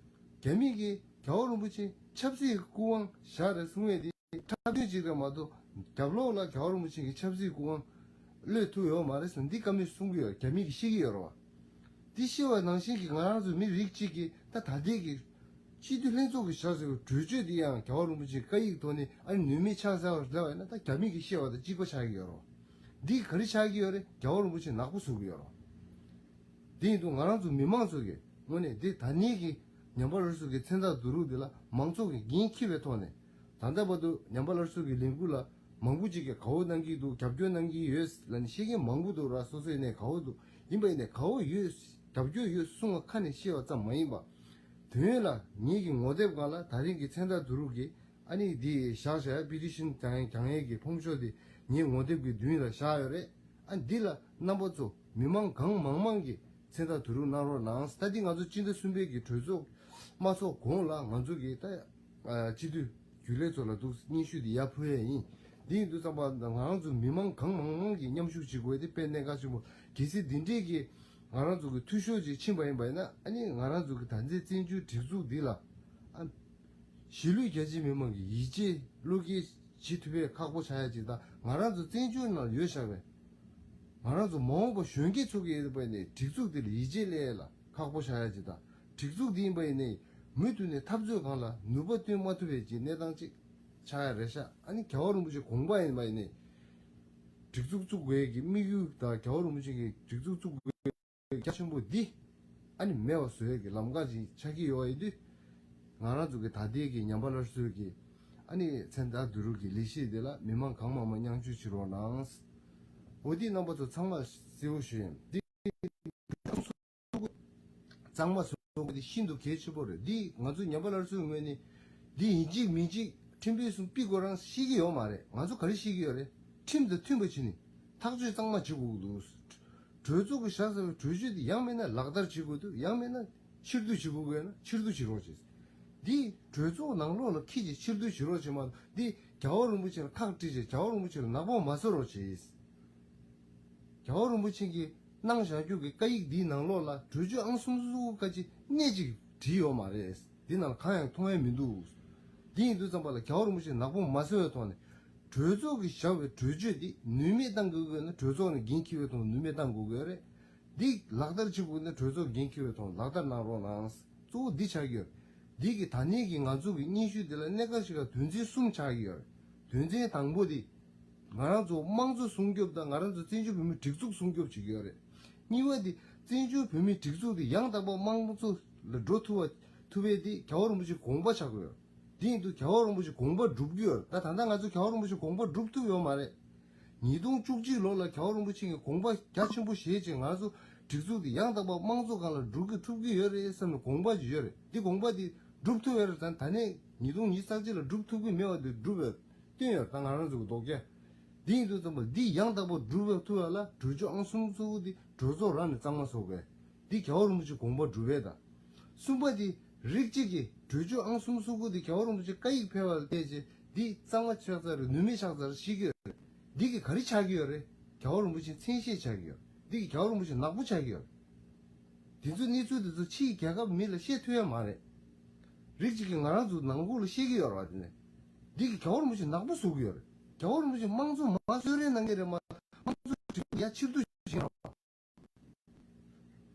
རྒྱ་མི་གིས་རྒྱལ་བ་རིན་པོ་ཆེ་ཆབ་སྲིད་སྐུ་དབང་བཞག་རེད་གསུང་ཡས་འདི་འཁྲབ་སྟོན་ཅིག་རེད་མ་གཏོགས། རྒྱབ་ལོགས་ལ་རྒྱལ་བ་རིན་པོ་ཆེ་གི་ཆབ་སྲིད་སྐུ་དབང་གློད་ཐུབ་ཡོད་མ་རེད་ཟེར་འདི་བཀའ་མོལ་གསུང་གི་ཡོད། རྒྱ་མི་གིས་བཤད་ཀྱི་ཡོད་རེད་བ། འདི་བཤད་པ་ནང་བཞིན་གྱི་ང་རང་ཚོ་མི་རིགས་གཅིག་གིས་ད་ད་ལྟའི་གི་སྤྱི་འཐུས་ལྷན་ཚོགས་ཀྱི་བཞག་ཟེར་བའི་གྲོས་ཆོད་འདི་ཡང་རྒྱལ་བ་རིན་པོ་ཆེའི་བཀའ་ཡིག་ཐོག་ནས་ཨ་ནི་ནུས་མེད་ཆགས་ཚར་བ་ལབ་པ་ཡིན་ན། ད་རྒྱ་མི་གིས་བཤད་པ་དང་གཅིག་པ་ཆགས་ཀྱི་ཡོད་རེད་བ། འདི་ག་རེ་ཆགས་ཀྱི་ཡོད་རེད། རྒྱལ་བ་རིན་པོ་ཆེ་ནག་པོ་བཟོ་གི་ཡོད་རེད་བ། དེ་ཡིན་དུས་ང་རང་ཚོ་མི་མང་ཚོ་གིས་དངོས་གནས་འདི་ད་ནས་ཀྱི་ཉམས་པ་སླར་གསོ་གི་མཚན་རྟགས་བསྡུ་རུབ་འདི་ལ་མང་ཚོགས་ཀྱིས་འགན་འཁྱེར་བའི་ཐོག་ནས། ད་ལྟ་བར་དུ་ཉམས་པ་སླར་གསོ་གི་ལས་འགུལ་ལ་མང་པོ་ཅིག་གིས་དགའ་བོ་གནང་གི་འདུག་རྒྱབ་སྐྱོར་གནང་གི་ཡོད་ལབ་ནས་བཤད་མཁན་མང་པོ་འདུག་ར། སོ་སོའི་ནས་དགའ་བོ་འདུག་ཡིན་པ་ཡིན་ནས་དགའ་བོ་ཡོད། རྒྱབ་སྐྱོར་ཡོད་གསུང་བ་ཁ་ནས་བཤད་པ་ཙམ་མ་ཡིན་པ། དོན་ཡོད་ལ་ངེད་ཀྱི་ངོ་དེབ་སྒང་ལ་ད་རིང་གི་མཚན་རྟགས་བསྡུ་རུབ་ཀྱི་ཨ་ནི་འདི་བཞག་བཞག་པི་ཊི་ཤན་རྒྱག་རྒྱག་ཡས་ཀྱི་ཕོམ་ཤོག་འདི་ངའི་ངོ་དེབ་ཀྱི་མདུན་ལ་བཞག་ཡོད་རེད། ཨ་འདི་ལ་རྣམ་པ་ཚོ་མི་མང་གང་མང་མང་གིས་མཚན་རྟགས་བསྡུ་རུབ་གནང་རོགས་གནང་། ད་འདི་ང་ཚོ་སྤྱི་ཟླ་གསུམ་པའི་གི་གྲོས་ཚོགས་མ་ཚོགས་གོང་ལ་ང་ཚོ་གི་ད་སྤྱི་འཐུས་རྒྱུན་ལས་ཚོ་ལ་འདུག་སྙན་ཞུ་འདི་ཡར་ཕུལ་ཡས་ཡིན། འདི་ཡིན་དུས་ཙམ་པ་ང་རང་ཚོ་མི་མང་གང་མང་མང་གིས་མཉམ་ཞུགས་བྱེད་དགོས་དེ་དཔེ་གནད་འགག་ཆེན་པོ། གལ་སྲིད་འདི་འདྲས་ཀྱི་ང་རང་ཚོ་གི་འཐུས་ཤོར་ཅིག་ཕྱིན་པ་ཡིན་པ་ཡིན་ན། ཨ་ནི་ང་རང་ཚོ་གི་ད་ལྟའི་བཙན་བྱོལ་སྒྲིག་འཛུགས་འདི་ལ་ཨ། གཞིས་ལུས་རྒྱ་ཆེའི་མི་མང་གིས་ཡིད་ཆེས་བློ་འགེལ་བྱེད་ཐུབ་པའི་ཁག་པོ་ཆགས་ཡ་ཅིག་དང་། ང་རང་ཚོ་བཙན་བྱོལ་ནང་ཡོད་བཞག་པའི་ང་རང་ཚོ་མ་འོངས་པ་གཞོན་སྐྱེས་ཚོ་གི་ཡིན་པ་ཡིན་ནའི་སྒྲིག་འཛུགས་འདི་ལ་ཡིད་ཆེས་སླེབས་ཡ་ལ་ཁག་པོ་ཆགས་ཡ་ཅིག་དང་། སྒྲིག་འཛུགས་འདི་ཡིན་པ་ཡིན་ནའི་མུ་མཐུད་ནས་འཐབ་རྩོད་སྒང་ལ་ནུས་པ་བཏོན་མ་ཐུབ་པའི་ཅིག་གནས་སྟངས་ཅིག་ཆགས་ཡ་རེད་ཤག་ཨ་ནི་རྒྱལ་བ་རིན་པོ་ཆེ་དགོངས་པ་ཡིན་པ་ཡིན་ནའི་སྒྲིག་འཛུགས་བཙུགས་དགོས་ཀྱི་དམིགས་ཡུལ་དང་། རྒྱལ་བ་རིན་པོ་ཆེ་གི་སྒྲིག་འཛུགས་བཙུགས་དགོས། རྒྱ་ཆེན་པོ་འདི་ཨ་ནི་མེད་པ་བཟོ་ཡས་ཀྱི་ལམ་ཁ་ཅིག་ཆགས་ཀྱི་ཡོད་པ་ཡིན་དུས། ང་རང་ཚོ་གི་ད་ལྟའི་གི་ཉམས་པ་སླར་གསོའི་གི་ཨ་ནི་མཚན་རྟགས་བསྡུ་རུབ་ཀྱི་ལས་གཞི་འདི་ལ་མི་མང་གང་མང་མང་མཉམ་ཞུགས་བྱེད་རོགས་གནང་། འོ་འདི་རྣམ་པ་ཚོ་ཚང་མ་གསལ་བོ་ཞུ་ཡིན། འདི་གཙང་མ་བཟོ་དགོས་འདི་ཤིན་ཏུ་གལ་ཆེན་པོ་རེད། འདི་ང་ཚོ་ཉམས་པ་སླར་གསོའི་ངོས་ནས་འདི་ཡིན་གཅིག་མིན་གཅིག་ཁྲིམས་དཔོན་གསུམ་ཕུད་དགོས་རང་ཤེས་ཀྱི་ཡོད་མ་རེད། ང་ཚོ་ག་རེ་ཤེས་ཀྱི་ཡོད་རེད། ཁྲིམས་དང་མཐུན་པ་བྱས་ནས་ཐག་གཅོད་གཙང་མ་བྱེད་དགོས་ཀྱི་འདུག་གྲོས་ཚོགས་ཀྱི་བཞག་ཚར་བའི་གྲོས་ཆོད་དེ་ཡང་མིན་ན་ལག་བསྟར་བྱེད་དགོས་འདུག་ཡང་མིན་ན་ཕྱིར་བསྡུ་བྱེད་དགོས་དགོས་ན་ཕྱིར་བསྡུ་བྱེད་རོགས་བྱེད། འདི་གྲོས་ཚོགས་ནང་ལོགས་ལ་ཁྱེད་ཀྱིས་ཕྱིར་བསྡུ་བྱེད་རོགས་བྱེད་མ་གཏོགས། འདི་རྒྱལ་བ་རིན་པོ་ཆེ་ལ་ཁག་དཀྲིས་བྱས་རྒྱལ་བ་རིན་པོ་ཆེ་ལ་ནག་པོ་མ་བཟོ་རོགས་བྱེད། རྒྱལ་བ་རིན་པོ་ཆེ་གིས་གནང་བཞག་རྒྱུ་གི་བཀའ་ཡིག་འདིའི་ནང་ལོགས་ལ་གྲོས་ཆོད་ཨང་གསུམ་སོ་དགུ་ཀ་ཅིག་སྣེ་གཅིག་བྲིས་ཡོད་མ་རེད། འདི་ནང་ལ་གང་ཡང་མཐོང་ཡ་མི་འདུག་འདི་ཡིན་དུས་ཙམ་པ་ལ་རྒྱལ་བ་རིན་པོ་ཆེ་ནག་པོ་མ་བཟོ་བའི་ཐོག་ནས། གྲོས་ཚོགས་ཀྱིས་བཞག་པའི་གྲོས་ཆོད་འདི་ནུས་མེད་བཏང་དགོས་དགོས་ན་གྲོས་ཚོགས་ནས་འགན་འཁྱེར་བའི་ཐོག་ནུས་མེད་བཏང་དགོས་དགོས་རེད། འདི་ལག་བསྟར་བྱེད་དགོས་ན་གྲོས་ཚོགས་འགན་འཁྱེར་བའི་ཐོག་ལག་བསྟར་གནང་རོགས་གནང་། གཙོ་བོ་འདི་ཆགས་ཀྱི་ཡོད། འདི་གི་ད་ནས་ཀྱི་ང་ཚོ་གི་སྙན་ཞུ་འདི་ལ་གནད་འགག་ཞིག་ལ་དོན་ཚན་གསུམ་ཆགས་ཀྱི་ཡོད། དོན་ཚན་དང་པོ་འདི། ང་རང་ཚོ་དམངས་གཙོ་སྲུང་སྐྱོབ་དང་ང་རང་ཚོ་བཙན་བྱོལ་བོད་མིའི་སྒྲིག་འཛུགས་སྲུང་སྐྱོབ་བྱེད་ཀྱི་ཡོད་རེད། གཉིས་པ་འདི། བཙན་བྱོལ་བོད་མིའི་སྒྲིག་འཛུགས་འདི་ཡང་དག་པ་དམངས་གཙོ་ལ་འགྲོ་ཐུབ་པ་ཐུབ་པའི་འདི་རྒྱལ་བ་རིན་པོ་ཆེའི་དགོངས་པ་ཆགས་ཀྱི་ཡོད། འདི་ཡིན་དུས་རྒྱལ་བ་རིན་པོ་ཆེའི་དགོངས་པ་སྒྲུབ་ཀྱི་ཡོད་རེད། ད་ད་ལྟ་ང་ཚོ་རྒྱལ་བ་རིན་པོ་ཆེའི་དགོངས་པ་སྒྲུབ་ཐུབ་ཡོད་མ་རེད། ཉིས་སྟོང་བཅུ་གཅིག་ལོ་ལ་རྒྱལ་བ་རིན་པོ་ཆེ་གི་དགོངས་པ་རྒྱ་ཆེན་པོ་བཞེས་བྱས་ང་ཚོ་སྒྲིག་འཛུགས་འདི་ཡང་དག་པ་དམངས་གཙོ་སྒང་ལ་འགྲོ་གི་ཐུབ་ཀྱི་ཡོད་རེད་བསམ་ནས་དགོངས་པ་ཅིག་ཡོད་རེད། འདི་དགོངས་པ་འདི་སྒྲུབ་ཐུབ་ཡོད་རེད། ད་ད་ནས་ཉིས་སྟོང་ཉི་ཤུ་རྩ་གཅིག་ལ་སྒྲུབ་ཐུབ་ཀྱི་མེད་པ་འདི་སྒྲུབ་ཡོད་བཏོན་ཡོད་རེད། ད་ང་རང་ཚོ་གི་ལྡོག་རྒྱ་འདི་ཡིན་དུས་ཙམ་པ་འདི་ཡང་དག་པ་སྒྲུབ་ཐུབ་ཡ་ལ་གྲོས་ཆོད་ཨང་གསུམ་སོ་དགུ་འདི་གྲོས་ཚོགས་རང་ནས་གཙང་མ་བཟོ་དགོས། འདི་རྒྱལ་བ་རིན་པོ་ཆེའི་དགོངས་པ་སྒྲུབ་ཡས་དང་། གསུམ་པ་འདི་རིགས་གཅིག་གིས་གྲོས་ཆོད་ཨང་གསུམ་སོ་དགུ་འདི་རྒྱལ་བ་རིན་པོ་ཆེའི་བཀའ་ཡིག་ཕེབས་པ་ལ་བལྟས་རྗེས་འདི་གཙང་མ་ཆགས་ཚར་རེད། ནུས་མེད་ཆགས་ཚར་རེད་ཤེས་ཀྱི་ཡོད་རེད། འདི་གིས་ག་རེ་ཆགས་ཀྱི་ཡོད་རེད། རྒྱལ་བ་རིན་པོ་ཆེ་མཚན་ཤས་ཆགས་ཀྱི་ཡོད་རེད། འདི་གིས་རྒྱལ་བ་རིན་པོ་ཆེ་ནག་པོ་ཆགས་ཀྱི་ཡོད་རེད། དེ་ཚོ་གནས་ཚུལ་དེ་ཚོ་ཕྱིའི་རྒྱལ་ཁབ་མི་ལ་བཤད་ཐུབ་ཡ་མ་རེད། རིགས་གཅིག་གིས་ང་རང་ཚོ་ནང་ཁུལ་ལ་བཤད་ཀྱི་ཡོད་རེད་བ། དེ་ནས་འདི་གིས་རྒྱལ་བ་རིན་པོ་ཆེ་ནག་པོ་བཟོ་གི་ཡོད་རེད། རྒྱལ་བ་རིན་པོ་ཆེ་དམངས་གཙོ་མ་གསོལ་རས་གནང་གི་རེད་མ། དམངས་གཙོ་ཡ་ཕྱིར་བསྡུ་བྱེད་རོགས།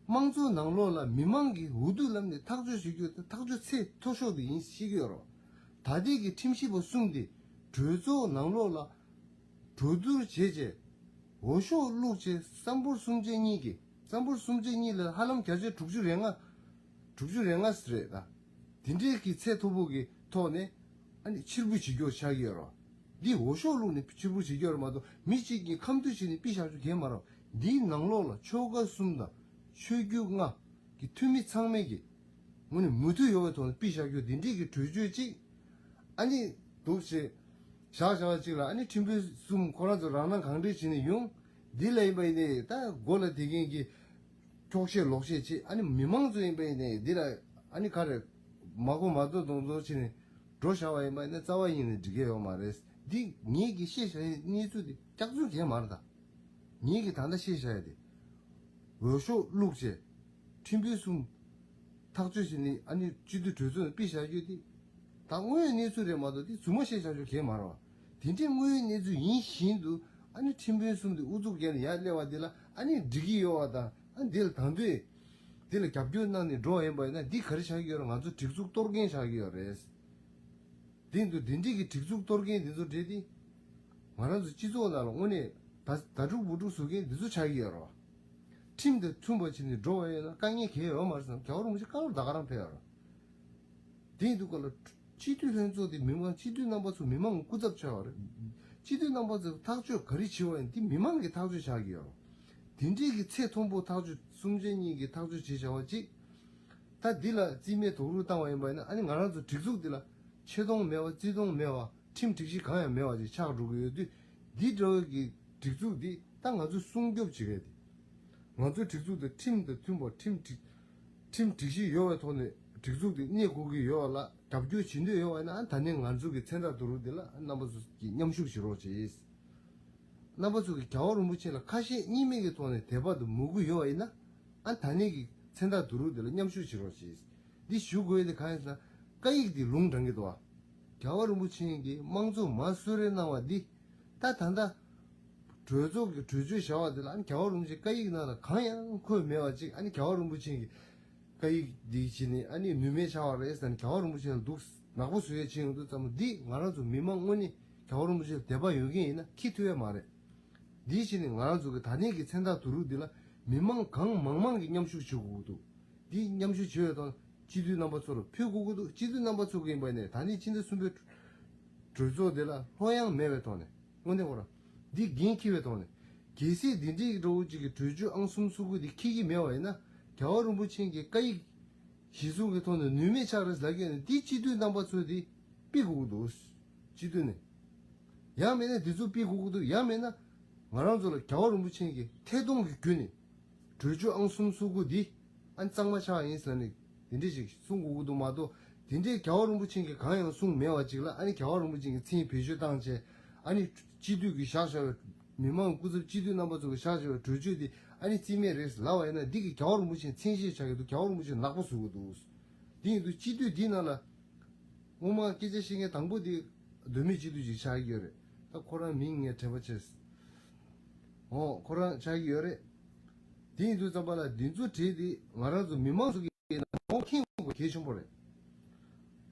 དམངས་གཙོའི་ནང་ལོགས་ལ་མི་མང་གིས་འུ་ཐུག་ལམ་ནས་ཐག་གཅོད་བྱེད་རྒྱུ་དེ་ཐག་གཅོད་ཚད་མཐོ་ཤོས་དེ་ཡིན་ཤེས་ཀྱི་ཡོད་རེད། ད་ལྟའི་གི་ཁྲིམས་ཞིབ་པ་གསུམ་དེ་གྲོས་ཚོགས་ནང་ལོགས་ལ་གྲོས་བསྡུར་བྱས་རྗེས་འོས་ཤོག་བླུགས་རྗེས་སམ་བྷོ་ཊ་སུམ་ཆ་གཉིས་ཀྱི་སམ་བྷོ་ཊ་སུམ་ཆ་གཉིས་ལ་ཧ་ལམ་བརྒྱ་ཆ་དྲུག་ཅུ་རེ་ལྔ། དྲུག་ཅུ་རེ་ལྔ་ཙམ་རེད་ད། དེ་འདྲའི་གི་ཚད་མཐོ་པོ་གི་ཐོག་ནས་ཨ་ནི་ཕྱིར་འབུད་བྱེད་རྒྱུ་ཆགས་ཀྱི་ཡོད་རེད། འདི་འོས་ཤོག་བླུགས་ནས་ཕྱིར་འབུད་བྱེད་རྒྱུ་རེད་མ་གཏོགས་མི་གཅིག་གིས་ཁ་མཐུན་བྱས་ནས་ཕུད་བཞག་རྒྱུ་གང་ཡང་མ་རེད། འདིའི་ནང་ལོགས་ལ་ཆོལ་ཁ་གསུམ་དང་ཆོས་བརྒྱུད་ལྔ་གི་འཐུས་མི་ཚང་མས་ཀྱི་དངོས་གནས་མོས་མཐུན་ཡོད་པའི་ཐོག་ནས་ཕུད་བཞག་རྒྱུ་འདི་འདྲའི་གི་གྲོས་ཆོད་ཅིག་ཨ་ནི་འདུག་བྱས་བཞག་བཞག་པ་ཅིག་ལ་ཨ་ནི་ཁྲིམས་དཔོན་གསུམ་ཁོ་རང་ཚོ་རང་སྣང་གང་དྲན་བྱས་ནས་ཡོང་། འདི་ལ་ཡིན་པ་ཡིན་ནའི་ད་མགོ་ལ་དེ་མཁན་གྱི་འཁྱོག་བཤད་ལོག་བཤད་བྱེད། ཨ་ནི་མི་མང་ཚོ་ཡིན་པ་ཡིན་ནའི་འདི་ལ་ ཨ་ནི་ག་རེ། མ་གོ་མ་ཐོས་མདོག་མདོག་བྱས་ནས་འགྲོ་བཞག་པ་ཡིན་པ་ཡིན་ན་རྩ་བ་ཉིད་ནས་འགྲིག་གི་ཡོད་མ་རེད། འདི་ངེད་ཀྱིས་བཤད་བཞག་ཡའི་གནས་ཚུལ་འདི་སྐྱག་རྫུན་གང་ཡང་མ་རེད་ད། ངེད་ཀྱིས་ད་ལྟ་བཤད་བཞག་ཡ་དེ། འོས་ཤོག་བླུགས་བྱས། ཁྲིམས་དཔོན་གསུམ་ཐག་གཅོད་བྱས་ནས་ཨ་ནི་སྤྱི་འཐུས་གྲོས་ཚོགས་ནས་ཕུད་བཞག་རྒྱུ་དེ། ད་དངོས་ཡོད་གནས་ཚུལ་རེད་མ་གཏོགས་དེ་རྫུན་མ་བཤད་བཞག་རྒྱུ་གང་ཡང་མ་རེད་བ། དེ་འདྲའི་དངོས་ཡོད་གནས་ཚུལ་ཡིན་བཞིན་དུ་ཨ་ནི་ཁྲིམས་དཔོན་གསུམ་དེ་ཨུ་ཚུགས་བརྒྱབ་ནས་ཡར་སླེབས་པ་དེ་ལ་ཨ་ནི་འགྲིག་གི་ཡོད་པ་དང་། ཨ་འདི་ལ་ད་དུང་འདི་ལ་རྒྱབ་སྐྱོར་གནང་ནས་འགྲོ་བ་ཡིན་པ་ཡིན་ན་འདི་ག་རེ་ཆགས་ཀྱི་ཡོད་རེད། ང་ཚོ་སྒྲིག་འཛུགས་གཏོར་མཁན་ཆགས་ཀྱི་ཡོད་རེད། དེ་འདུག་འདི་འདྲས་ཀྱི་སྒྲིག་འཛུགས་གཏོར་མཁན་འདི་ཚོ་འདྲས་དེ། ང་རང་ཚོ་སྤྱི་ཚོགས་ནང་ལ་དངོས་གནས་ད་ད་དཀྲུག་འབུ་དཀྲུག་བཟོ་མཁན་འདི་ཚོ་ཆགས་ཀྱི་ཡོད་རེད་བ། ཁྲིམས་དང་མཐུན་པ་བྱས་ནས་འགྲོ་བ་ཡིན་ན་དཀའ་ངལ་གང་ཡང་ཡོད་མ་རེད་བསམ། རྒྱལ་བ་རིན་པོ་ཆེ་བཀའ་སློབ་ད་ག་རང་ཕེབས་ཡོད་རེད། དེ་ཡིན་དུས་སྐབས་ལ་སྤྱི་འཐུས་ལྷན་ཚོགས་དེ་མི་མང་སྤྱི་འཐུས་རྣམ་པ་ཚོ་མི་མང་གི་སྐུ་ཚབ་ཆགས་པ་རེད། སྤྱི་འཐུས་རྣམ་པ་ཚོས་ཐག་གཅོད་ག་རེ་བྱེད་པ་ཡིན་དེ་མི་མང་གིས་ཐག་གཅོད་བྱ་གི་ཡོད་རེད། དེ་འདྲས་ཀྱི་ཚད་མཐོན་པོ་ཐག་གཅོད་གསུམ་ཆ་གཉིས་ཀྱི་ཐག་གཅོད་བྱེད་བྱ་བ་གཅིག་ད་འདི་ལ་རྩིས་མེད་རྡོག་རོལ་བཏང་བ་ཡིན་པ་ཡིན་ན་ཨ་ནི་ང་རང་ཚོ་སྒྲིག་འཛུགས་འདི་ལ་ཆེ་མཐོང་མེད་པ་བརྩི་མཐོང་མེད་པ་ཁྲིམས་སྒྲིག་གཞི་གང་ཡང་མེད་པ་ཅིག་ཆགས་འགྲོ་གི་ཡོད་དུས། འདི་འདྲ་བོ་གི་སྒྲིག་འཛུགས་འདི་ད་ང་ཚོས་སྲུང་སྐྱོབ་བྱེད་ཡ་དེ། ང་ཚོའི་སྒྲིག་འཛུགས་དེ་ཁྲིམས་དང་མཐུན་པ་ཁྲིམས་སྒྲིག་ཁྲིམས་སྒྲིག་གཞི་ཡོད་པའི་ཐོག་ནས་སྒྲིག་འཛུགས་དེ་གནས་དགོས་ཀྱི་ཡོད་པ་ལ་རྒྱབ་སྐྱོར་བྱེད་འདོད་ཡོད་པ་ཡིན་ན་ཨ་ད་ནི་ང་ཚོ་གི་མཚན་རྟགས་རྡོག་རོལ་འདི་ལ་རྣམ་པ་ཚོ་གིས་མཉམ་ཞུགས་བྱེད་རོགས་བྱེད། རྣམ་པ་ཚོ་གིས་རྒྱལ་བ་རིན་པོ་ཆེ་ལ་ཁ་ཞེ་གཉིས་མེད་ཀྱི་ཐོག་ནས་དད་པ་དང་མོས་གུས་ཡོད་པ་ཡིན་ན། ཨ་ད་ནི་གི་མཚན་རྟགས་རྡོག་རོལ་འདི་ལ་མཉམ་ཞུགས་བྱེད་རོགས་བྱེད། འདི་ཞུ་དགོས་ཡ་དེ་གང་ཡིན་ཟེར་ན། བཀའ་ཡིག་འདི་ལུང་དྲངས་ཀྱི་འདུག་བ། རྒྱལ་བ་རིན་པོ་ཆེ་གིས་དམངས་གཙོ་མར་གསོལ་རས་གནང་བ་འདི། ད་ད་ལྟ་གྲོས་ཚོགས་ཀྱི་གྲོས་ཆོད་བཞག་པ་དེ་ལ་ཨ་ནི་རྒྱལ་བ་རིན་པོ་ཆེ་བཀའ་ཡིག་ནང་ལ་གང་ཡང་འཁོད་མེད་པ་ཅིག་ཨ་ནི་རྒྱལ་བ་རིན་པོ་ཆེ་གི་བཀའ་ཡིག་འདི་བྱས་ནས་ཨ་ནི་ནུས་མེད་ཆགས་པ་རེད་ཟེར་ནས་རྒྱལ་བ་རིན་པོ་ཆེ་ལ་སྡུག་ནག་པོ་བཟོ་ཡས་བྱས་ཡོང་དུས་ཙམ་པ་འདི་ང་རང་ཚོ་མི་མང་དངོས་གནས་རྒྱལ་བ་རིན་པོ་ཆེ་ལ་དད་པ་ཡོད་མཁན་ཡིན་ན་འཁྱེར་ཐུབ་ཡས་མ་རེད། འདི་བྱས་ནས་ང་རང་ཚོ་གི་ད་ནས་ཀྱི་མཚན་རྟགས་རྡོག་རོལ་འདི་ལ་མི་མང་གང་མང་མང་གིས་མཉམ་ཞུགས་བྱེད་དགོས་ཀྱི་འདུག་འདི་མཉམ་ཞུགས་བྱེད་པའི་ཐོག་སྤྱི་འཐུས་རྣམ་པ་ཚོར་ཕུལ་དགོས་ཀྱི་འདུག་སྤྱི་འཐུས་རྣམ་པ་ཚོ་གི་ཡིན་པ་ནས་ད་ནས་ཕྱི་ཟླ་གསུམ་པའི་གྲོས་ཚོགས་འདི་ལ་ལྷོད་ཡངས་མེད་པའི་ཐོག་ནས་དངོས་གནས་ཁོ་རང་འདི་འགན་འཁྱེར་བའི་ཐོག་ནས་གལ་སྲིད་འདི་འདྲའི་འདྲ་བོ་ཅིག་གི་གྲོས་ཆོད་ཨང་གསུམ་སོ་དགུ་འདི་འཁྱེར་གྱི་མེད་པ་ཡིན་ན་རྒྱལ་བ་རིན་པོ་ཆེ་གི་བཀའ་ཡིག་གཞི་བཟུང་གི་ཐོག་ནས་ནུས་མེད་ཆགས་རེད་ལབ་ཀྱི་ཡོད་ན་འདི་སྤྱི་འཐུས་རྣམ་པ་ཚོས་འདི་ཕུལ་དགོས་ཀྱི་འདུག་སྤྱི་འཐུས་ནས། ཡང་མིན་ན་འདི་ཚོ་ཕུལ་དགོས་ཀྱི་འདུག་ཡང་མིན་ན་ང་རང་ཚོ་ལ་རྒྱལ་བ་རིན་པོ་ཆེ་གི་ཐད་གཏོང་གི་བརྒྱུད་ནས་གྲོས་ཆོད་ཨང་གསུམ་སོ་དགུ་འདི་ཨ་ནི་གཙང་མ་ཆགས་ཡིན་ཟེར་ནས་འདི་འདྲས་ཞིག་གསུང་དགོས་ཀྱི་འདུག་མ་གཏོགས་འདི་འདྲས་རྒྱལ་བ་རིན་པོ་ཆེ་གིས་གང་ཡང་གསུངས་མེད་པ་ཅིག་ལ་ཨ་ནི་རྒྱལ་བ་རིན་པོ་ཆེ་གི་མཚན་བེད་སྤྱོད་བཏང་བྱས་ཨ་ནི་སྤྱི་འཐུས་ཀྱིས་བཞག་བཞག་པའི་མི་མང་སྐུ་ཚབ་སྤྱི་འཐུས་རྣམ་པ་ཚོ་གིས་བཞག་བཞག་པའི་གྲོས་ཆོད་འདི་ཨ་ནི་རྩིས་མེད་རེད་ལབ་པ་ཡིན་ན་འདི་གིས་རྒྱལ་བ་རིན་པོ་ཆེ་མཚན་ཤས་ཆགས་ཀྱི་འདུག་རྒྱལ་བ་རིན་པོ་ཆེ་ནག་པོ་བཟོ་གི་འདུག་འདི་ཡིན་དུས་སྤྱི་འཐུས་འདི་ནང་ལ། སྔོན་མ་སྐད་ཆ་བཤད་མཁན་དང་པོ་དེ་མདོ་སྨད་སྤྱི་འཐུས་ཅིག་ཆགས་ཀྱི་ཡོད་རེད། ད་ཁོ་རང་མིང་ངས་དྲན་པ་བྱས། འོ་ཁོ་རང་ཆགས་ཀྱི་ཡོད་རེད། དེ་ཡིན་དུས་ཙམ་པ་ལ་འདི་ཚོ་གྲས་དེ་ང་རང་ཚོ་མི་མང་ཚོ་གིས་ཡིན་ན་ངོ་མཁྱེན་དགོས་གལ་ཆེན་པོ་རེད།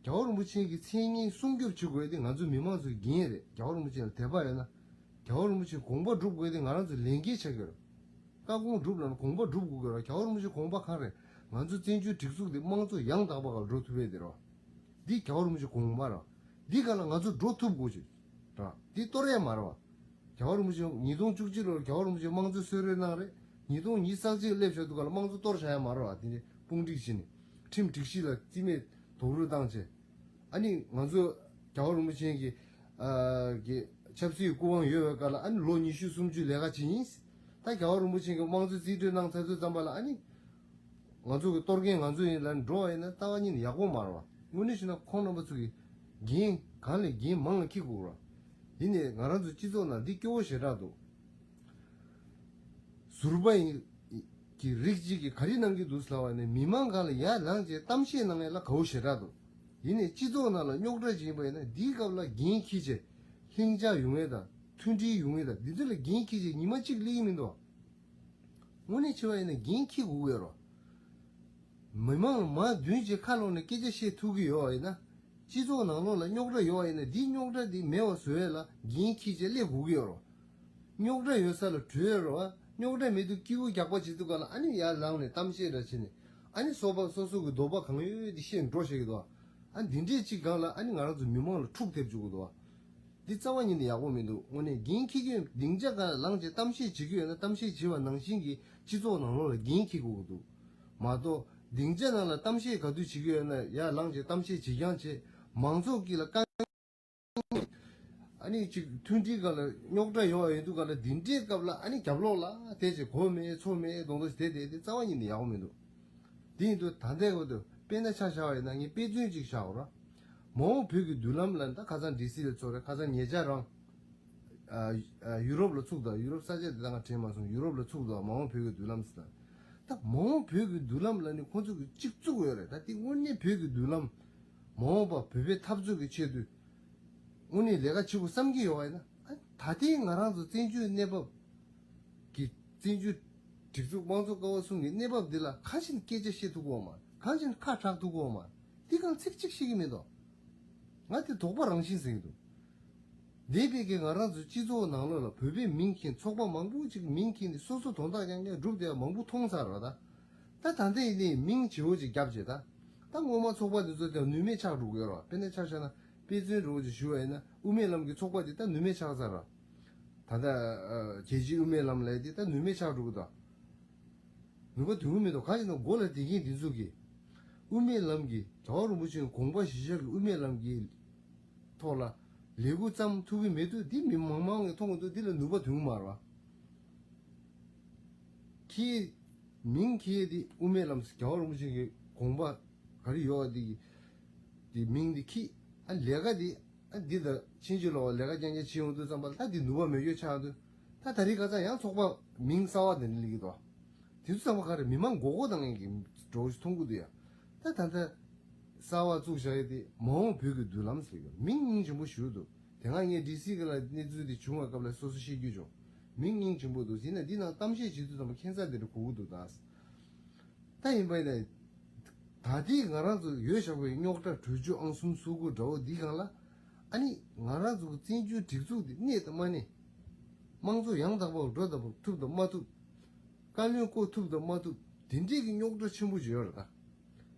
རྒྱལ་བ་རིན་པོ་ཆེ་གི་མཚན་སྙན་སྲུང་སྐྱོབ་བྱེད་དགོས་དེ་ང་ཚོ་མི་མང་ཚོ་གི་འགན་རེད། རྒྱལ་བ་རིན་པོ་ཆེ་ལ་དད་པ་ཡོད་ན། རྒྱལ་བ་རིན་པོ་ཆེའི་དགོངས་པ་སྒྲུབ་དགོས་དེ་ང་རང་ཚོའི་ལས་འགན་ཆགས་ཀྱི་ཡོད་རེད། བཀའ་དགོངས་སྒྲུབ་ལབ་ན་དགོངས་པ་སྒྲུབ་དགོས་ཀྱི་རེད། རྒྱལ་བ་རིན་པོ་ཆེའི་དགོངས་པ་གང་རེད། ང་ཚོ་བཙན་བྱོལ་སྒྲིག་འཛུགས་འདི་དམངས་གཙོ་ཡང་དག་པ་སྒང་འགྲོ་ཐུབ་ཡས་དེ་རེད་བ། འདི་རྒྱལ་བ་རིན་པོ་ཆེའི་དགོངས་པ་རེད་བ། འདི་སྒང་ལ་ང་ཚོ་འགྲོ་ཐུབ་དགོས་ཀྱི་རེད། འདི་གཏོར་ཡས་མ་རེད་བ། རྒྱལ་བ་རིན་པོ་ཆེ་ཉིས་སྟོང་བཅུ་གཅིག་ལོར་རྒྱལ་བ་རིན་པོ་ཆེ་དམངས་གཙོའི་གསོལ་རས་གནང་རེད། ཉིས་སྟོང་ཉི་ཤུ་རྩ་གཅིག་སླེབས་བཞག་དུས་སྒང་ལ་དམངས་གཙོ་གཏོར་བཞག་ཡས་མ་རེད་བ། དེ་ནས་དཔུང་སྒྲིག་བྱས་ནས་ཁྲིམས་སྒྲིག་གཞི་ལ་རྩིས་མེད་རྡོག་རོལ་བཏང་བྱས། ཨ་ནི་ང་ཚོ་རྒྱལ་བ་རིན་པོ་ཆེ་གི་ཨ་གི་ཆབ་སྲིད་སྐུ་དབང་ཡོད་པའི་སྐབས་ལ་ཨ་ནི་ལོ་ཉི་ཤུ་སུམ་ཅུ་ལས་ཀ་བྱེད་ཡིན། ད་རྒྱལ་བ་རིན་པོ་ཆེ་གི་དམངས་གཙོ་རྩིས་སྤྲོད་གནང་ཚར་དུས་ཙམ་པ་ལ་ཨ་ནི་ང་ཚོ་གི་གཏོར་མཁན་ང་ཚོ་ཡིན་ལབ་འགྲོ་བ་ཡིན་ན་རྩ་བ་ཉིད་ནས་ཡག་པོ་མ་རེད་བ། དངོས་གནས་བྱས་ན་ཁོང་རྣམ་པ་ཚོ་གི་འགན་གང་ལས་འགན་མང་ལ་འཁྱེར་དགོས་རེད་བ། ཡིན་ནའི་ང་རང་ཚོ་སྤྱི་ཚོགས་ནང་འདི་སྐྱོ་བོ་ཞེ་དྲག་འདུག་ཟུར་པ་ཡིན་གྱི་རིགས་གཅིག་གིས་ག་རེ་གནང་གི་འདུག་ཟེར་ལབ་པ་ནི་མི་མང་སྒང་ལ་ཡར་ལངས་བྱས་གཏམ་བཤད་གནང་ཡས་ལ་དགའ་བོ་ཞེ་དྲག་འདུག་ཡིན་ནའི་སྤྱི་ཚོགས་ནང་ལ་རྙོག་དྲ་ཅིག་ཡིན་པ་ཡིན་ན་འདིའི་སྐབས་ལ་འགན་འཁྱེར་བྱས་ལྷིང་འཇགས་ཡོང་ཡས་དང་མཐུན་སྒྲིལ་ཡོང་ཡས་དང་འདི་ཚོ་ལ་འགན་འཁྱེར་བྱས་ཉི་མ་གཅིག་སླེབས་ཀྱི་མི་འདུག་དངོས་གནས་བྱས་པ་ཡིན་ན་འགན་འཁྱེར་དགོས་ཀྱི་ཡོད་རེད། མི་མང་མ་བདུན་གྱིས་ཁ་ལོག་ནས་སྐད་ཆ་བཤད་ཐུབ་ཀྱི་ཡོད་པ་ཡིན་ན། སྤྱི་ཚོགས་ནང་ལོགས་ལ་རྙོག་དྲ་ཡོད་པ་ཡིན་ན་འདིའི་རྙོག་དྲ་འདི་མེད་པ་བཟོ་ཡས་ལ་འགན་འཁྱེར་བྱས་སླེབས་དགོས་ཀྱི་ཡོད་རེད། རྙོག་དྲ་ཡོད་ས་ལ་བྲོས་ཡོད་རེད་བ། རྙོག་དྲ་མེད་དུས་སྐྱིད་པོ་རྒྱག་པ་བྱེད་དུས་ག་ལ་ཨ་ནི་ཡར་ལངས་ནས་གཏམ་བཤད་འདྲ་བྱས་ནས་ཨ་ནི་སོ་པ་སོ་སོ་གི་འདོད་པ་གང་ཡོད་འདི་བཤད་འགྲོ་བཤད་ཀྱི་འདུག་བ། ཨ་འདི་འདྲས་ཅིག་སྒང་ལ་ཨ་ནི་ང་རང་ཚོ་མི་མང་ལ་འཁྲུག་ཐེབས་བཅུག་གི་འདུག་བ། འདི་རྩ་བ་ཉིད་ནས་ཡག་པོ་མི་འདུག་དངོས་གནས་འགན་འཁྱེར་གྱི་ཡོད་སྡིངས་ཆ་སྒང་ལ་ལངས་བྱས་གཏམ་བཤད་བྱེད་ཀྱི་ཡོད་ན་གཏམ་བཤད་བྱེད་པ་ནང་བཞིན་གྱི་སྤྱི་ཚོགས་ནང་ལོགས་ལ་འགན་འཁྱེར་དགོས་ཀྱི་འདུག་མ་གཏོགས་སྡིངས་ཆ་ནང་ལ་གཏམ་བཤད་ག་དུས་བྱེད་ཀྱི་ཡོད་ན་ཡར་ལངས་བྱས་གཏམ་བཤད་བྱེད་རྐྱང་བྱས་མང་ཚོགས་ཀྱི་ལ་དཀའ་ངལ་ཨ་ནི་ཅིག་མཐུན་སྒྲིལ་སྒང་ལ་རྙོག་དྲ་ཡོང་བ་ཡོད་དུས་སྒང་ལ་འདི་འདྲའི་སྐབས་ལ་ཨ་ནི་རྒྱབ་ལོགས་ལ་དེ་ཅིག་གོ་མེད་ཚོར་མེད་གདོང་ཐོག་དེ་དེ་དེ་རྩ་བ་ཉིད་ནས་ཡག་པོ་མི་འདུག་དེ་ཡིན་དུས་ད་ལྟའི་བར་དུ་ དཔེར་ན་ཆ་བཞག་པ་ཡིན་ན་ངས་དཔེ་མཚོན་ཅིག་བཞག་རོགས། མ་འོངས་བོད་ཀྱི་མདུན་ལམ་ལ་ད་ཁ་སང་ཌི་སི་ལ་ཚོགས་རེད། ཁ་སང་ཉེ་ཆར་རང་ཨ་ཨ་ཡུ་རོབ་ལ་ཚུགས་དང་། ཡུ་རོབ་ས་ཆ་དེ་ད་ང་དྲན་མ་སོང་། ཡུ་རོབ་ལ་ཚུགས་དང་མ་འོངས་བོད་ཀྱི་མདུན་ལམ་ཟེར། ད་མ་འོངས་བོད་ཀྱི་མདུན་ལམ་ལ་ནི་ཁོང་ཚོ་གི་གཅིག་བཙུགས་ཡོད་རེད། ད་དེ་དངོས་གནས་བོད་ཀྱི་མདུན་ལམ། མ་འོངས་པ་བོད་པའི་འཐབ་རྩོད་ཀྱི་ཆེད་དུ་དངོས་གནས་ལས་ཀ་བྱེད་དགོས་བསམ་གྱི་ཡོད་པ་ཡིན་ན། ཨ་ད་ལྟའི་ང་རང་ཚོ་བཙན་བྱོལ་གནས་བབ་ཀྱི་བཙན་བྱོལ་སྒྲིག་འཛུགས་དམངས་གཙོ་ཀ་བ་གསུམ་གྱི་གནས་བབ་འདི་ལ་གང་ཞིག་སྐད་ཆ་བཤད་ཐུབ་ཀྱི་ཡོད་མ་རེད། གང་ཞིག་ཁ་གྲག་ཐུབ་ཀྱི་ཡོད་མ་རེད། འདི་གང་ཚིག་གཅིག་ཤེས་ཀྱི་མི་འདུག་ང་དེ་དོགས་པ་རང་བཞིན་ཟིན་གྱི་འདུག་འདས་པའི་གི་ང་རང་ཚོའི་སྤྱི་ཚོགས་ནང་ལོགས་ལ་བོད་པའི་མིང་འཁྱེར། ཚོགས་པ་མང་པོ་ཅིག་མིང་འཁྱེར་ནས་སོ་སོ་དོན་དག་རྐྱང་རྐྱང་སྒྲུབ་བསྡད་པ་མང་པོ་མཐོང་ཚར་བ་ད། ད་ད་ལྟ་ཡིན་ནའི་མིང་བརྗེ་བོ་ཅིག་བརྒྱབ་བྱས་ད། ད་སྔོན་མ་ཚོགས་པ་འདི་ཚོ་དེ་ནུས་མེད་ཆགས་འགྲོ་གི་ཡོད་རེད་བ། དཔེར་ན་ཆ་བཞག་ན་དཔེ་མཚོན་འདྲ་བོ་ཅིག་ཞུ་བ་ཡིན་ན། དབུ་མའི་ལམ་གྱི་ཚོགས་པ་འདི་ད་ནུས་མེད་ཆགས་ཚར་ར། ད་ལྟ་ཨ་རྒྱལ་སྤྱིའི་དབུ་མའི་ལམ་ལབ་ཡ་འདི་ད་ནུས་མེད་ཆགས་འགྲོ་གི་འདུག་ནུས་པ་ཐོན་གྱི་མི་འདུག་གང་ཡིན་ན་མགོ་ལ་བསྡད་མཁན་འདི་ཚོ་གིས་དབུ་མའི་ལམ་གྱི་རྒྱལ་བ་རིན་པོ་ཆེའི་དགོངས་པ་གཞིར་བཞག་གི་དབུ་མའི་ལམ་གྱི་ཐོག་ལ་ལས་འགུལ་བརྩམས་ཐུབ་ཀྱི་མི་འདུག་འདི་མི་མང་མང་གིས་མཐོང་གི་འདུག་འདི་ལ་ནུས་པ་ཐོན་གྱི་མ་རེད་བ། ཁྱེད་མིང་ཁྱེད་དེ་དབུ་མའི་ལམ་ཟེར། རྒྱལ་བ་རིན་པོ་ཆེ་གི་དགོངས་པ་ག་རེ་ཡོད་པ་དེ་གི་དེ་མིང་དེ་ཁྱེད། ཨ་ལས་ཀ་དེ་ཨ་འདི་དང་ཕྱིན་ཅི་ལོག་ལས་ཀ་རྐྱང་རྐྱང་བྱེད་ཡོང་དུས་ཙམ་པ་ལ་ད་འདི་ནུས་པ་མེད་སྐྱོ་ཆགས་འདུག་ད་ད་རེས་ཁ་སང་ཡང་ཚོགས་པ་མིང་གསར་བ་དེ་འདྲ་སླེབས་ཀྱི་འདུག་དེ་ཚོ་ཚང་མ་ག་རེ་མི་མང་མགོ་སྐོར་བཏང་མཁན་གྱི་འདྲ་བོ་ཞིག་མཐོང་གི་འདུག་ཡ། ད་ད་ལྟ་གསར་བ་བཙུགས་བཞག་ཡོད་དེ་མ་འོངས་བོད་ཀྱི་མདུན་ལམ་ཟེར་གྱི་མིང་སྙིང་རྗེ་མོ་ཞེ་པོ་འདུག་དེ་སྔ་ངས་ཌི་སི་གི་ལ་གནས་ཚུལ་དེ་བྱུང་བའི་སྐབས་ལ་སོ་སོ་ཤེས་རྒྱུ་བྱུང་། མིང་སྙིང་རྗེ་པོ་འདུག་ཡིན་ན་འདི་ནང་གཏམ་བཤད་བྱེད་དུས་ཙམ་པ་ཁྱད་མཚར་དེ་འདྲ་གོ་གི་འདུག་ད་ད་ཡིན་པ་ཡིན་ན་ད་ལྟའི་ང་རང་ཚོ་ཡོད་བཞག་པའི་རྙོག་དྲ་གྲོས་ཆོད་ཨང་གསུམ་སོ་དགུ་འདྲ་བོ་འདི་སྒང་ལ། ཨ་ནི་ང་རང་ཚོ་གི་བཙན་བྱོལ་སྒྲིག་འཛུགས་འདི་གནས་དང་མ་གནས། དམངས་གཙོ་ཡང་དག་པར་འགྲོ་དང་ཐུབ་དང་མ་ཐུབ། བཀའ་བློན་བསྐོ་ཐུབ་དང་མ་ཐུབ། དེ་འདྲས་ཀྱི་རྙོག་དྲ་ཆེན་པོ་ཅིག་ཡོད་རེད་ད།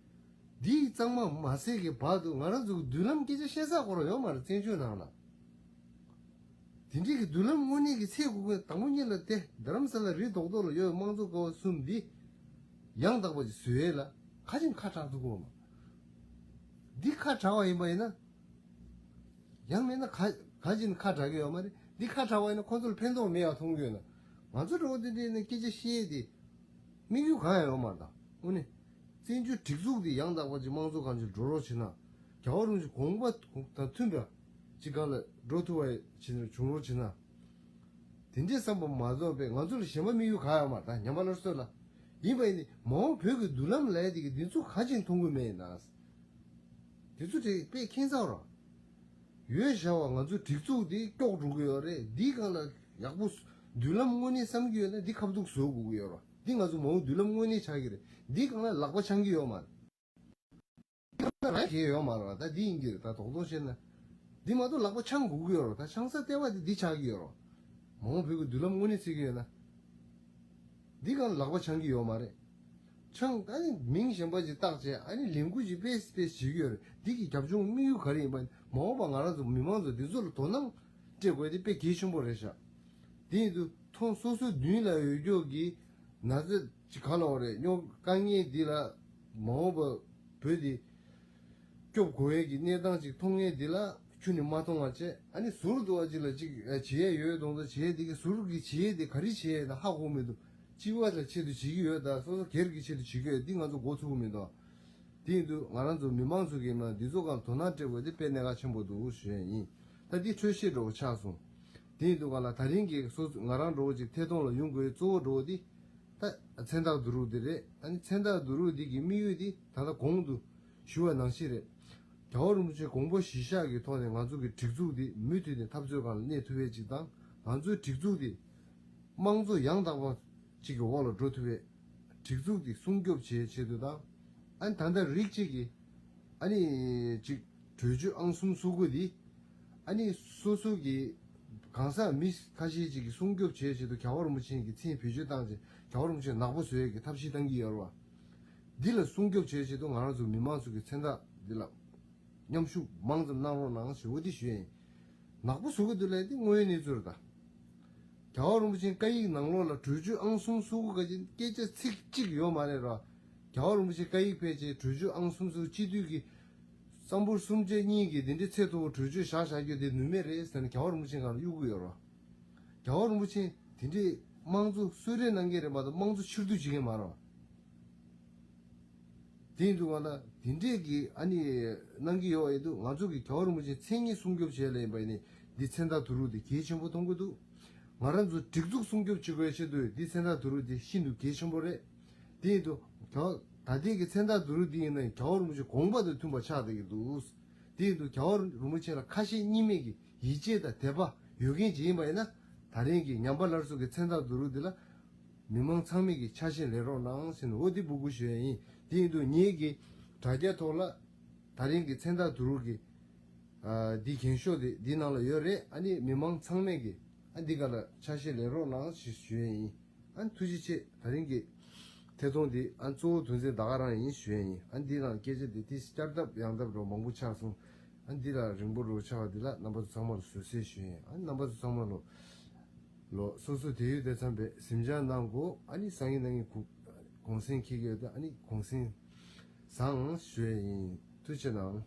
འདི་གཙང་མ་མ་སེལ་གྱི་བར་དུ་ང་རང་ཚོ་གི་མདུན་ལམ་སྐད་ཆ་བཤད་ས་ཁོ་རང་ཡོད་མ་རེད། བཙན་བྱོལ་ནང་ལ། དེ་འདྲས་ཀྱི་མདུན་ལམ་དངོས་གནས་ཀྱི་ཚད་དགོས་མཁན་དང་པོ་ཉིད་ལ་དེ་རྡ་རམ་ས་ལ་རི་རྡོག་རྡོག་ལ་ཡོད་པའི་དམངས་གཙོ་ཀ་བ་གསུམ་འདི་ཡང་དག་པ་ཅིག་བཟོ་ཡས་ལ་ག་ཅིག་ཁ་གྲག་ཐུབ་ཀྱི་ཡོད་མ། འདི་ཁ་གྲག་པ་ཡིན་པ་ཡིན་ན། ཡང་མིན་ན་ག་ག་ཅིག་ནི་ཁ་གྲག་གི་ཡོད་མ་རེད། འདི་ཁ་གྲག་པ་ཡིན་ན་ཁོང་ཚོ་ལ་ཕན་ཐོགས་མེད་ཡག་མཐོང་གི་ཡོད་ན། ང་ཚོ་འགྲོ་བ་དེ་འདྲའི་ནི་སྐད་ཆ་བཤད་དེ་དམིགས་ཡུལ་གང་ཡང་ཡོད་མ་རེད་ད། དངོས་གནས་བཙན་བྱོལ་སྒྲིག་འཛུགས་དེ་ཡང་དག་པ་ཅིག་དམངས་གཙོ་གང་ཅིག་འགྲོ་རོགས་བྱེད་ན། རྒྱལ་བ་རིན་པོ་ཆེ་དགོངས་པ་དང་མཐུན་པ་ཅིག་སྒང་ལ་འགྲོ་ཐུབ་པ་བྱེད་ན་བྱུང་རོགས་བྱེད་ན། དེ་འདྲའི་བསམ་པ་མ་རྫོགས་པས་ང་ཚོ་ལ་གཞན་པ་དམིགས་ཡུལ་གང་ཡང་མ་རེད་ད། ཉམས་པ་སླར་གསོ་ལ། ཡིན་པ་ཡིན་ནི་མ་འོངས་བོད་ཀྱི་མདུན་ལམ་ལས་དེ་གི་འདི་ཚོ་ག་ཅིག་མཐོང་གི་མེད་ཡིན་ན། དེ་ཚོ་དེ་དཔེ་ཁྱད་མཚར་རོ། ཡོད་བཞག་པ་ང་ཚོའི་སྒྲིག་འཛུགས་འདི་སྐྱོག་འགྲོ་གི་ཡོད་རེད། འདིའི་སྒང་ལ་ཡག་པོ་མདུན་ལམ་དངོས་གནས་བསམ་གྱི་ཡོད་ན་འདི་ཁ་ཐུག་བཟོ་དགོས་ཀྱི་ཡོད་རེད། འདི་ང་ཚོ་མ་འོངས་མདུན་ལམ་དངོས་གནས་ཆགས་ཀྱི་རེད། འདིའི་སྒང་ལ་ལག་པ་འཆང་གི་ཡོད་མ་རེད། ཡང་ན་རང་གིས་ཡོད་མ་རེད་བ། ད་འདི་ཡིན་གྱི་རེད། ད་དོག་དོག་བཤད་ན། འདི་མ་གཏོགས་ལག་པ་འཆང་དགོས་ཀྱི་ཡོད་རེད། ད་འཆང་ས་ལྟེ་བ་དེ་འདི་ཆགས་ཀྱི་ཡོད་རེད། མ་འོངས་བོད་ཀྱི་མདུན་ལམ་དངོས་གནས་བརྩི་གི་ཡོད་ན། འདི་གང་ལག་པ་འཆང་གི་ཡོད་མ་རེད། འཆང་ཨ་ནི་མིང་གཞན་པ་ཅིག་བཏགས་བྱས་ཨ་ནི་ལས་འགུལ་ཅིག་སྤེལ་སྤེལ་བྱེད་ཀྱི་ཡོད་རེད། འདི་གི་རྒྱབ་ལྗོངས་དམིགས་ཡུལ་ག་རེ་ཡིན་པ། མ་འོངས་པ་ང་རང་ཚོ་མི་མང་ཚོ་འདི་ཚོ་ལ་དོ་སྣང་སྤྲད་དགོས་དེ་དཔེ་གལ་ཆེན་པོ་རེད་ཤག་དེ་ཡིན་དུས་མཐོང་སོ་སོའི་མདུན་ལ་ཡོད་རྒྱུ་གི་ན་ཚ་ཅིག་ག་ལ་བ་རེད། རྙོག་དཀའ་ངལ་འདི་ལ་མ་འོངས་པ་བོད་འདི་སྐྱོབ་དགོས་ཡས་ཀྱི་གནས་སྟངས་ཅིག་མཐོང་ངེས་འདི་ལ་ཁྱོན་ནས་མ་མཐོང་བ་བྱས། ཨ་ནི་ཟུར་དུ་བ་ཅིག་ལ་ཅིག་ཨ་བྱེད་ཡས་ཡོད་མདོག་མདོག་བྱེད་ཡས་འདི་གི་ཟུར་གྱི་བྱེད་ཡས་འདི་ག་རེ་བྱེད་ཡས་ན་ཧ་གོ་མི་འདུག་སྤྱི་བ་ལ་ཆེད་དུ་བྱེད་ཀྱི་ཡོད་ད། སོ་སོ་སྒེར་གྱི་ཆེད་དུ་བྱེད་ཀྱི་ཡོད་འདི་ང་ཚོ་མགོ་ཚོད་ཀྱི་མི་འདུག་དེ་ཡིན་དུས་ང་རང་ཚོ་མི་མང་ཚོ་གིས་མ་འདི་ཚོ་སྒང་དོ་སྣང་སྤྲད་དགོས་དེ་དཔེ་གནད་འགག་ཆེན་པོ་འདུག་ཞུ་ཡས་ཡིན། ད་འདི་འཕྲོས་བཤད་འགྲོ་བ་ཆགས་སོང་། དེ་ཡིན་དུས་ག་ལ་ད་རིང་གི་སོ་ང་རང་འགྲོ་བ་ཅིག་ཐད་གཏོང་ལ་ཡོང་དགོས་གཙོ་བོ་འགྲོ་བ་འདི། ད་མཚན་རྟགས་བསྡུ་རུབ་འདི་རེད། ཨ་ནི་མཚན་རྟགས་བསྡུ་རུབ་འདི་གི་དམིགས་ཡུལ་འདི་ད་ལྟ་གོང་དུ་ཞུ་བ་ནང་བཞིན་རེད། རྒྱལ་བ་རིན་པོ་ཆེའི་དགོངས་པ་གཞིར་བཞག་གི་ཐོག་ནས་ང་ཚོ་གི་སྒྲིག་འཛུགས་འདི་མུ་མཐུད་ནས་འཐབ་རྩོད་སྒང་ལ་གནས་ཐུབ་ཡས་ཅིག་དང་། ང་ཚོའི་སྒྲིག་འཛུགས་འདི་དམངས་གཙོ་ཡང་དག་པ་ཅིག་གི་འོག་ལ་འགྲོ་ཐུབ་པའི་སྒྲིག་འཛུགས་འདི་སྲུང་སྐྱོབ་བྱེད་ཆེད་དུ་དང་། ཨ་ནི་ད་ལྟ་རིགས་གཅིག་གིས་ཨ་ནི་ཅིག་གྲོས་ཆོད་ཨང་གསུམ་སོ་དགུ་འདི་ཨ་ནི་སོ་སོ་གི་གང་ཟག་མི་ཁ་ཤས་ཅིག་གིས་སྲུང་སྐྱོབ་བྱེད་ཆེད་དུ་རྒྱལ་བ་རིན་པོ་ཆེ་གི་མཚན་བེད་སྤྱོད་བཏང་བྱས་རྒྱལ་བ་རིན་པོ་ཆེ་ནག་པོ་བཟོ་ཡས་ཀྱི་ཐབས་ཤེས་བཏང་གི་ཡོད་རེད་བ། འདི་ལ་སྲུང་སྐྱོབ་བྱེད་ཆེད་དུ་ང་རང་ཚོ་མི་མང་ཚོ་གི་མཚན་རྟགས་འདི་ལ་མཉམ་ཞུགས་མང་ཙམ་གནང་རོགས་གནང་ཞེས་འོ་འདི་ཞུ་ཡིན། ནག་པོ་བཟོ་གི་འདུག་ལབ་དེ་དངོས་ཡོད་གནས་ཚུལ་རེད་ད། རྒྱལ་བ་རིན་པོ་ཆེའི་བཀའ་ཡིག་ནང་ལོགས་ལ་གྲོས་ཆོད་ཨང་གསུམ་སོ་དགུ་ག་ཅིག་སྐད་ཆ་ཚིག་གཅིག་ཡོད་མ་རེད་ར། རྒྱལ་བ་རིན་པོ་ཆེའི་བཀའ་ཡིག་ཕལ་ཆེར་གྲོས་ཆོད་ཨང་གསུམ་སོ་དགུ་སྤྱི་འཐུས་ཀྱི་སམ་བྷོ་ཊ་གསུམ་ཆ་གཉིས་ཀྱི་དེ་འདྲའི་ཚད་མཐོ་བོ་གྲོས་ཆོད་བཞག་བཞག་རྒྱུ་དེ་ནུས་མེད་རེད་ཟེར་ནས་རྒྱལ་བ་རིན་པོ་ཆེའི་སྒང་ལ་གཡུག་གི་ཡོད་ར། རྒྱལ་བ་རིན་པོ་ཆེ་དེ་འདྲའི་དམངས་གཙོ་གསོལ་རས་གནང་མཁན་རེད་མ་གཏོགས་དམངས་གཙོ་ཕྱིར་བསྡུ་བྱེད་མཁན་མ་རེད་བ། དེ་ཡིན་དུས་ང་ལ་དེ་འདྲས་ཀྱི་ཨ་ནི་གནང་གི་ཡོད་ཡིན་དུས། ང་ཚོ་གི་རྒྱལ་བ་རིན་པོ་ཆེ་མཚན་ཉིད་སྲུང་སྐྱོབ་བྱེད་ལ་ཡིན་པ་ཡིན་ནི་འདི་མཚན་རྟགས་བསྡུ་རུབ་འདི་གལ་ཆེན་པོ་མཐོང་གི་འདུག་ང་རང་ཚོ་སྒྲིག་འཛུགས་སྲུང་སྐྱོབ་བྱེད་དགོས་ཆེད་དུ་འདི་མཚན་རྟགས་བསྡུ་རུབ་འདི་ཤིན་ཏུ་གལ་ཆེན་པོ་རེད། དེ་ཡིན་དུས་རྒྱལ་བ་ད་ལྟའི་གི་མཚན་རྟགས་བསྡུ་རུབ་འདི་ཡིན་ན་རྒྱལ་བ་རིན་པོ་ཆེ་དགོངས་པ་དང་མཐུན་པ་ཆགས་བསྡད་ཀྱི་འདུག་དེ་ཡིན་དུས་རྒྱལ་བ་རིན་པོ་ཆེ་ལ་ཁ་ཞེ་གཉིས་མེད་ཀྱི་ཡིད་ཆེས་དང་དད་པ་ཡོད་མཁན་ཅིག་ཡིན་པ་ཡིན་ན། ད་རིང་གི་ཉམས་པ་སླར་གསོ་གི་མཚན་རྟགས་བསྡུ་རུབ་འདི་ལ་མི་མང་ཚང་མས་ཀྱི་ཆ་ཤས་ལེན་རོགས་གནང་ཟེར་ནས་འོ་འདི་འབོད་སྐུལ་ཞུ་ཡ་ཡིན། དེ་ཡིན་དུས་ངེད་ཀྱི་དྲ་རྒྱ་ཐོག་ལ་ད་རིང་གི་མཚན་རྟགས་བསྡུ་རུབ་ཀྱི་ཨ་འདི་རྒྱན་ཤོག་དེ་འདི་ནང་ལ་ཡོད་རེད། ཨ་ནི་མི་མང་ཚང་མས་ཀྱི་ཨ་འདི་ག་ལ་ཆ་ཤས་ལེན་རོགས་གནང་ཞེས་ཞུ་ཡ་ཡིན། ཨ་ཐུགས་རྗེ་ཆེ། ད་རིང་གི་ཐད་གཏོང་འདི་ཨ་གཙོ་བོ་དོན་ཚན་ད་ག་རང་ཡིན་ཞུ་ཡ་ཡིན། ཨ་འདི་ནང་སྐད་ཆ་འདི་དེ་བསྐྱར་ལྡབ་ཡང་ལྡབ་རོ་མང་པོ་ཆགས་སོང་། ཨ་འདི་ལ་རིང་པོ་རོ་ཆགས་པ་འདི་ལ་རྣམ་པ་ཚོ་ཚང་མ་ལ་བཟོད་གསོལ་ཞུ་ཡ་ཡིན། ཨ་རྣམ་པ་ཚོ་ཚང་མ་ལོ་ལོ་སོ་སོ་དེ་ཡོད་དེ་ཚང་པའི་གཟིམ་འཇག་གནང་དགོས། ཨ་ནི་སང་ཉིན་གནངས་ཉིན་གུང་གུང་སེང་འཁེལ་གྱི་ཡོད་དེ། ཨ་ནི་གུང་སེང་བཟང་ཞུ་ཡ་ཡིན། ཐུགས་རྗེ་གནང་།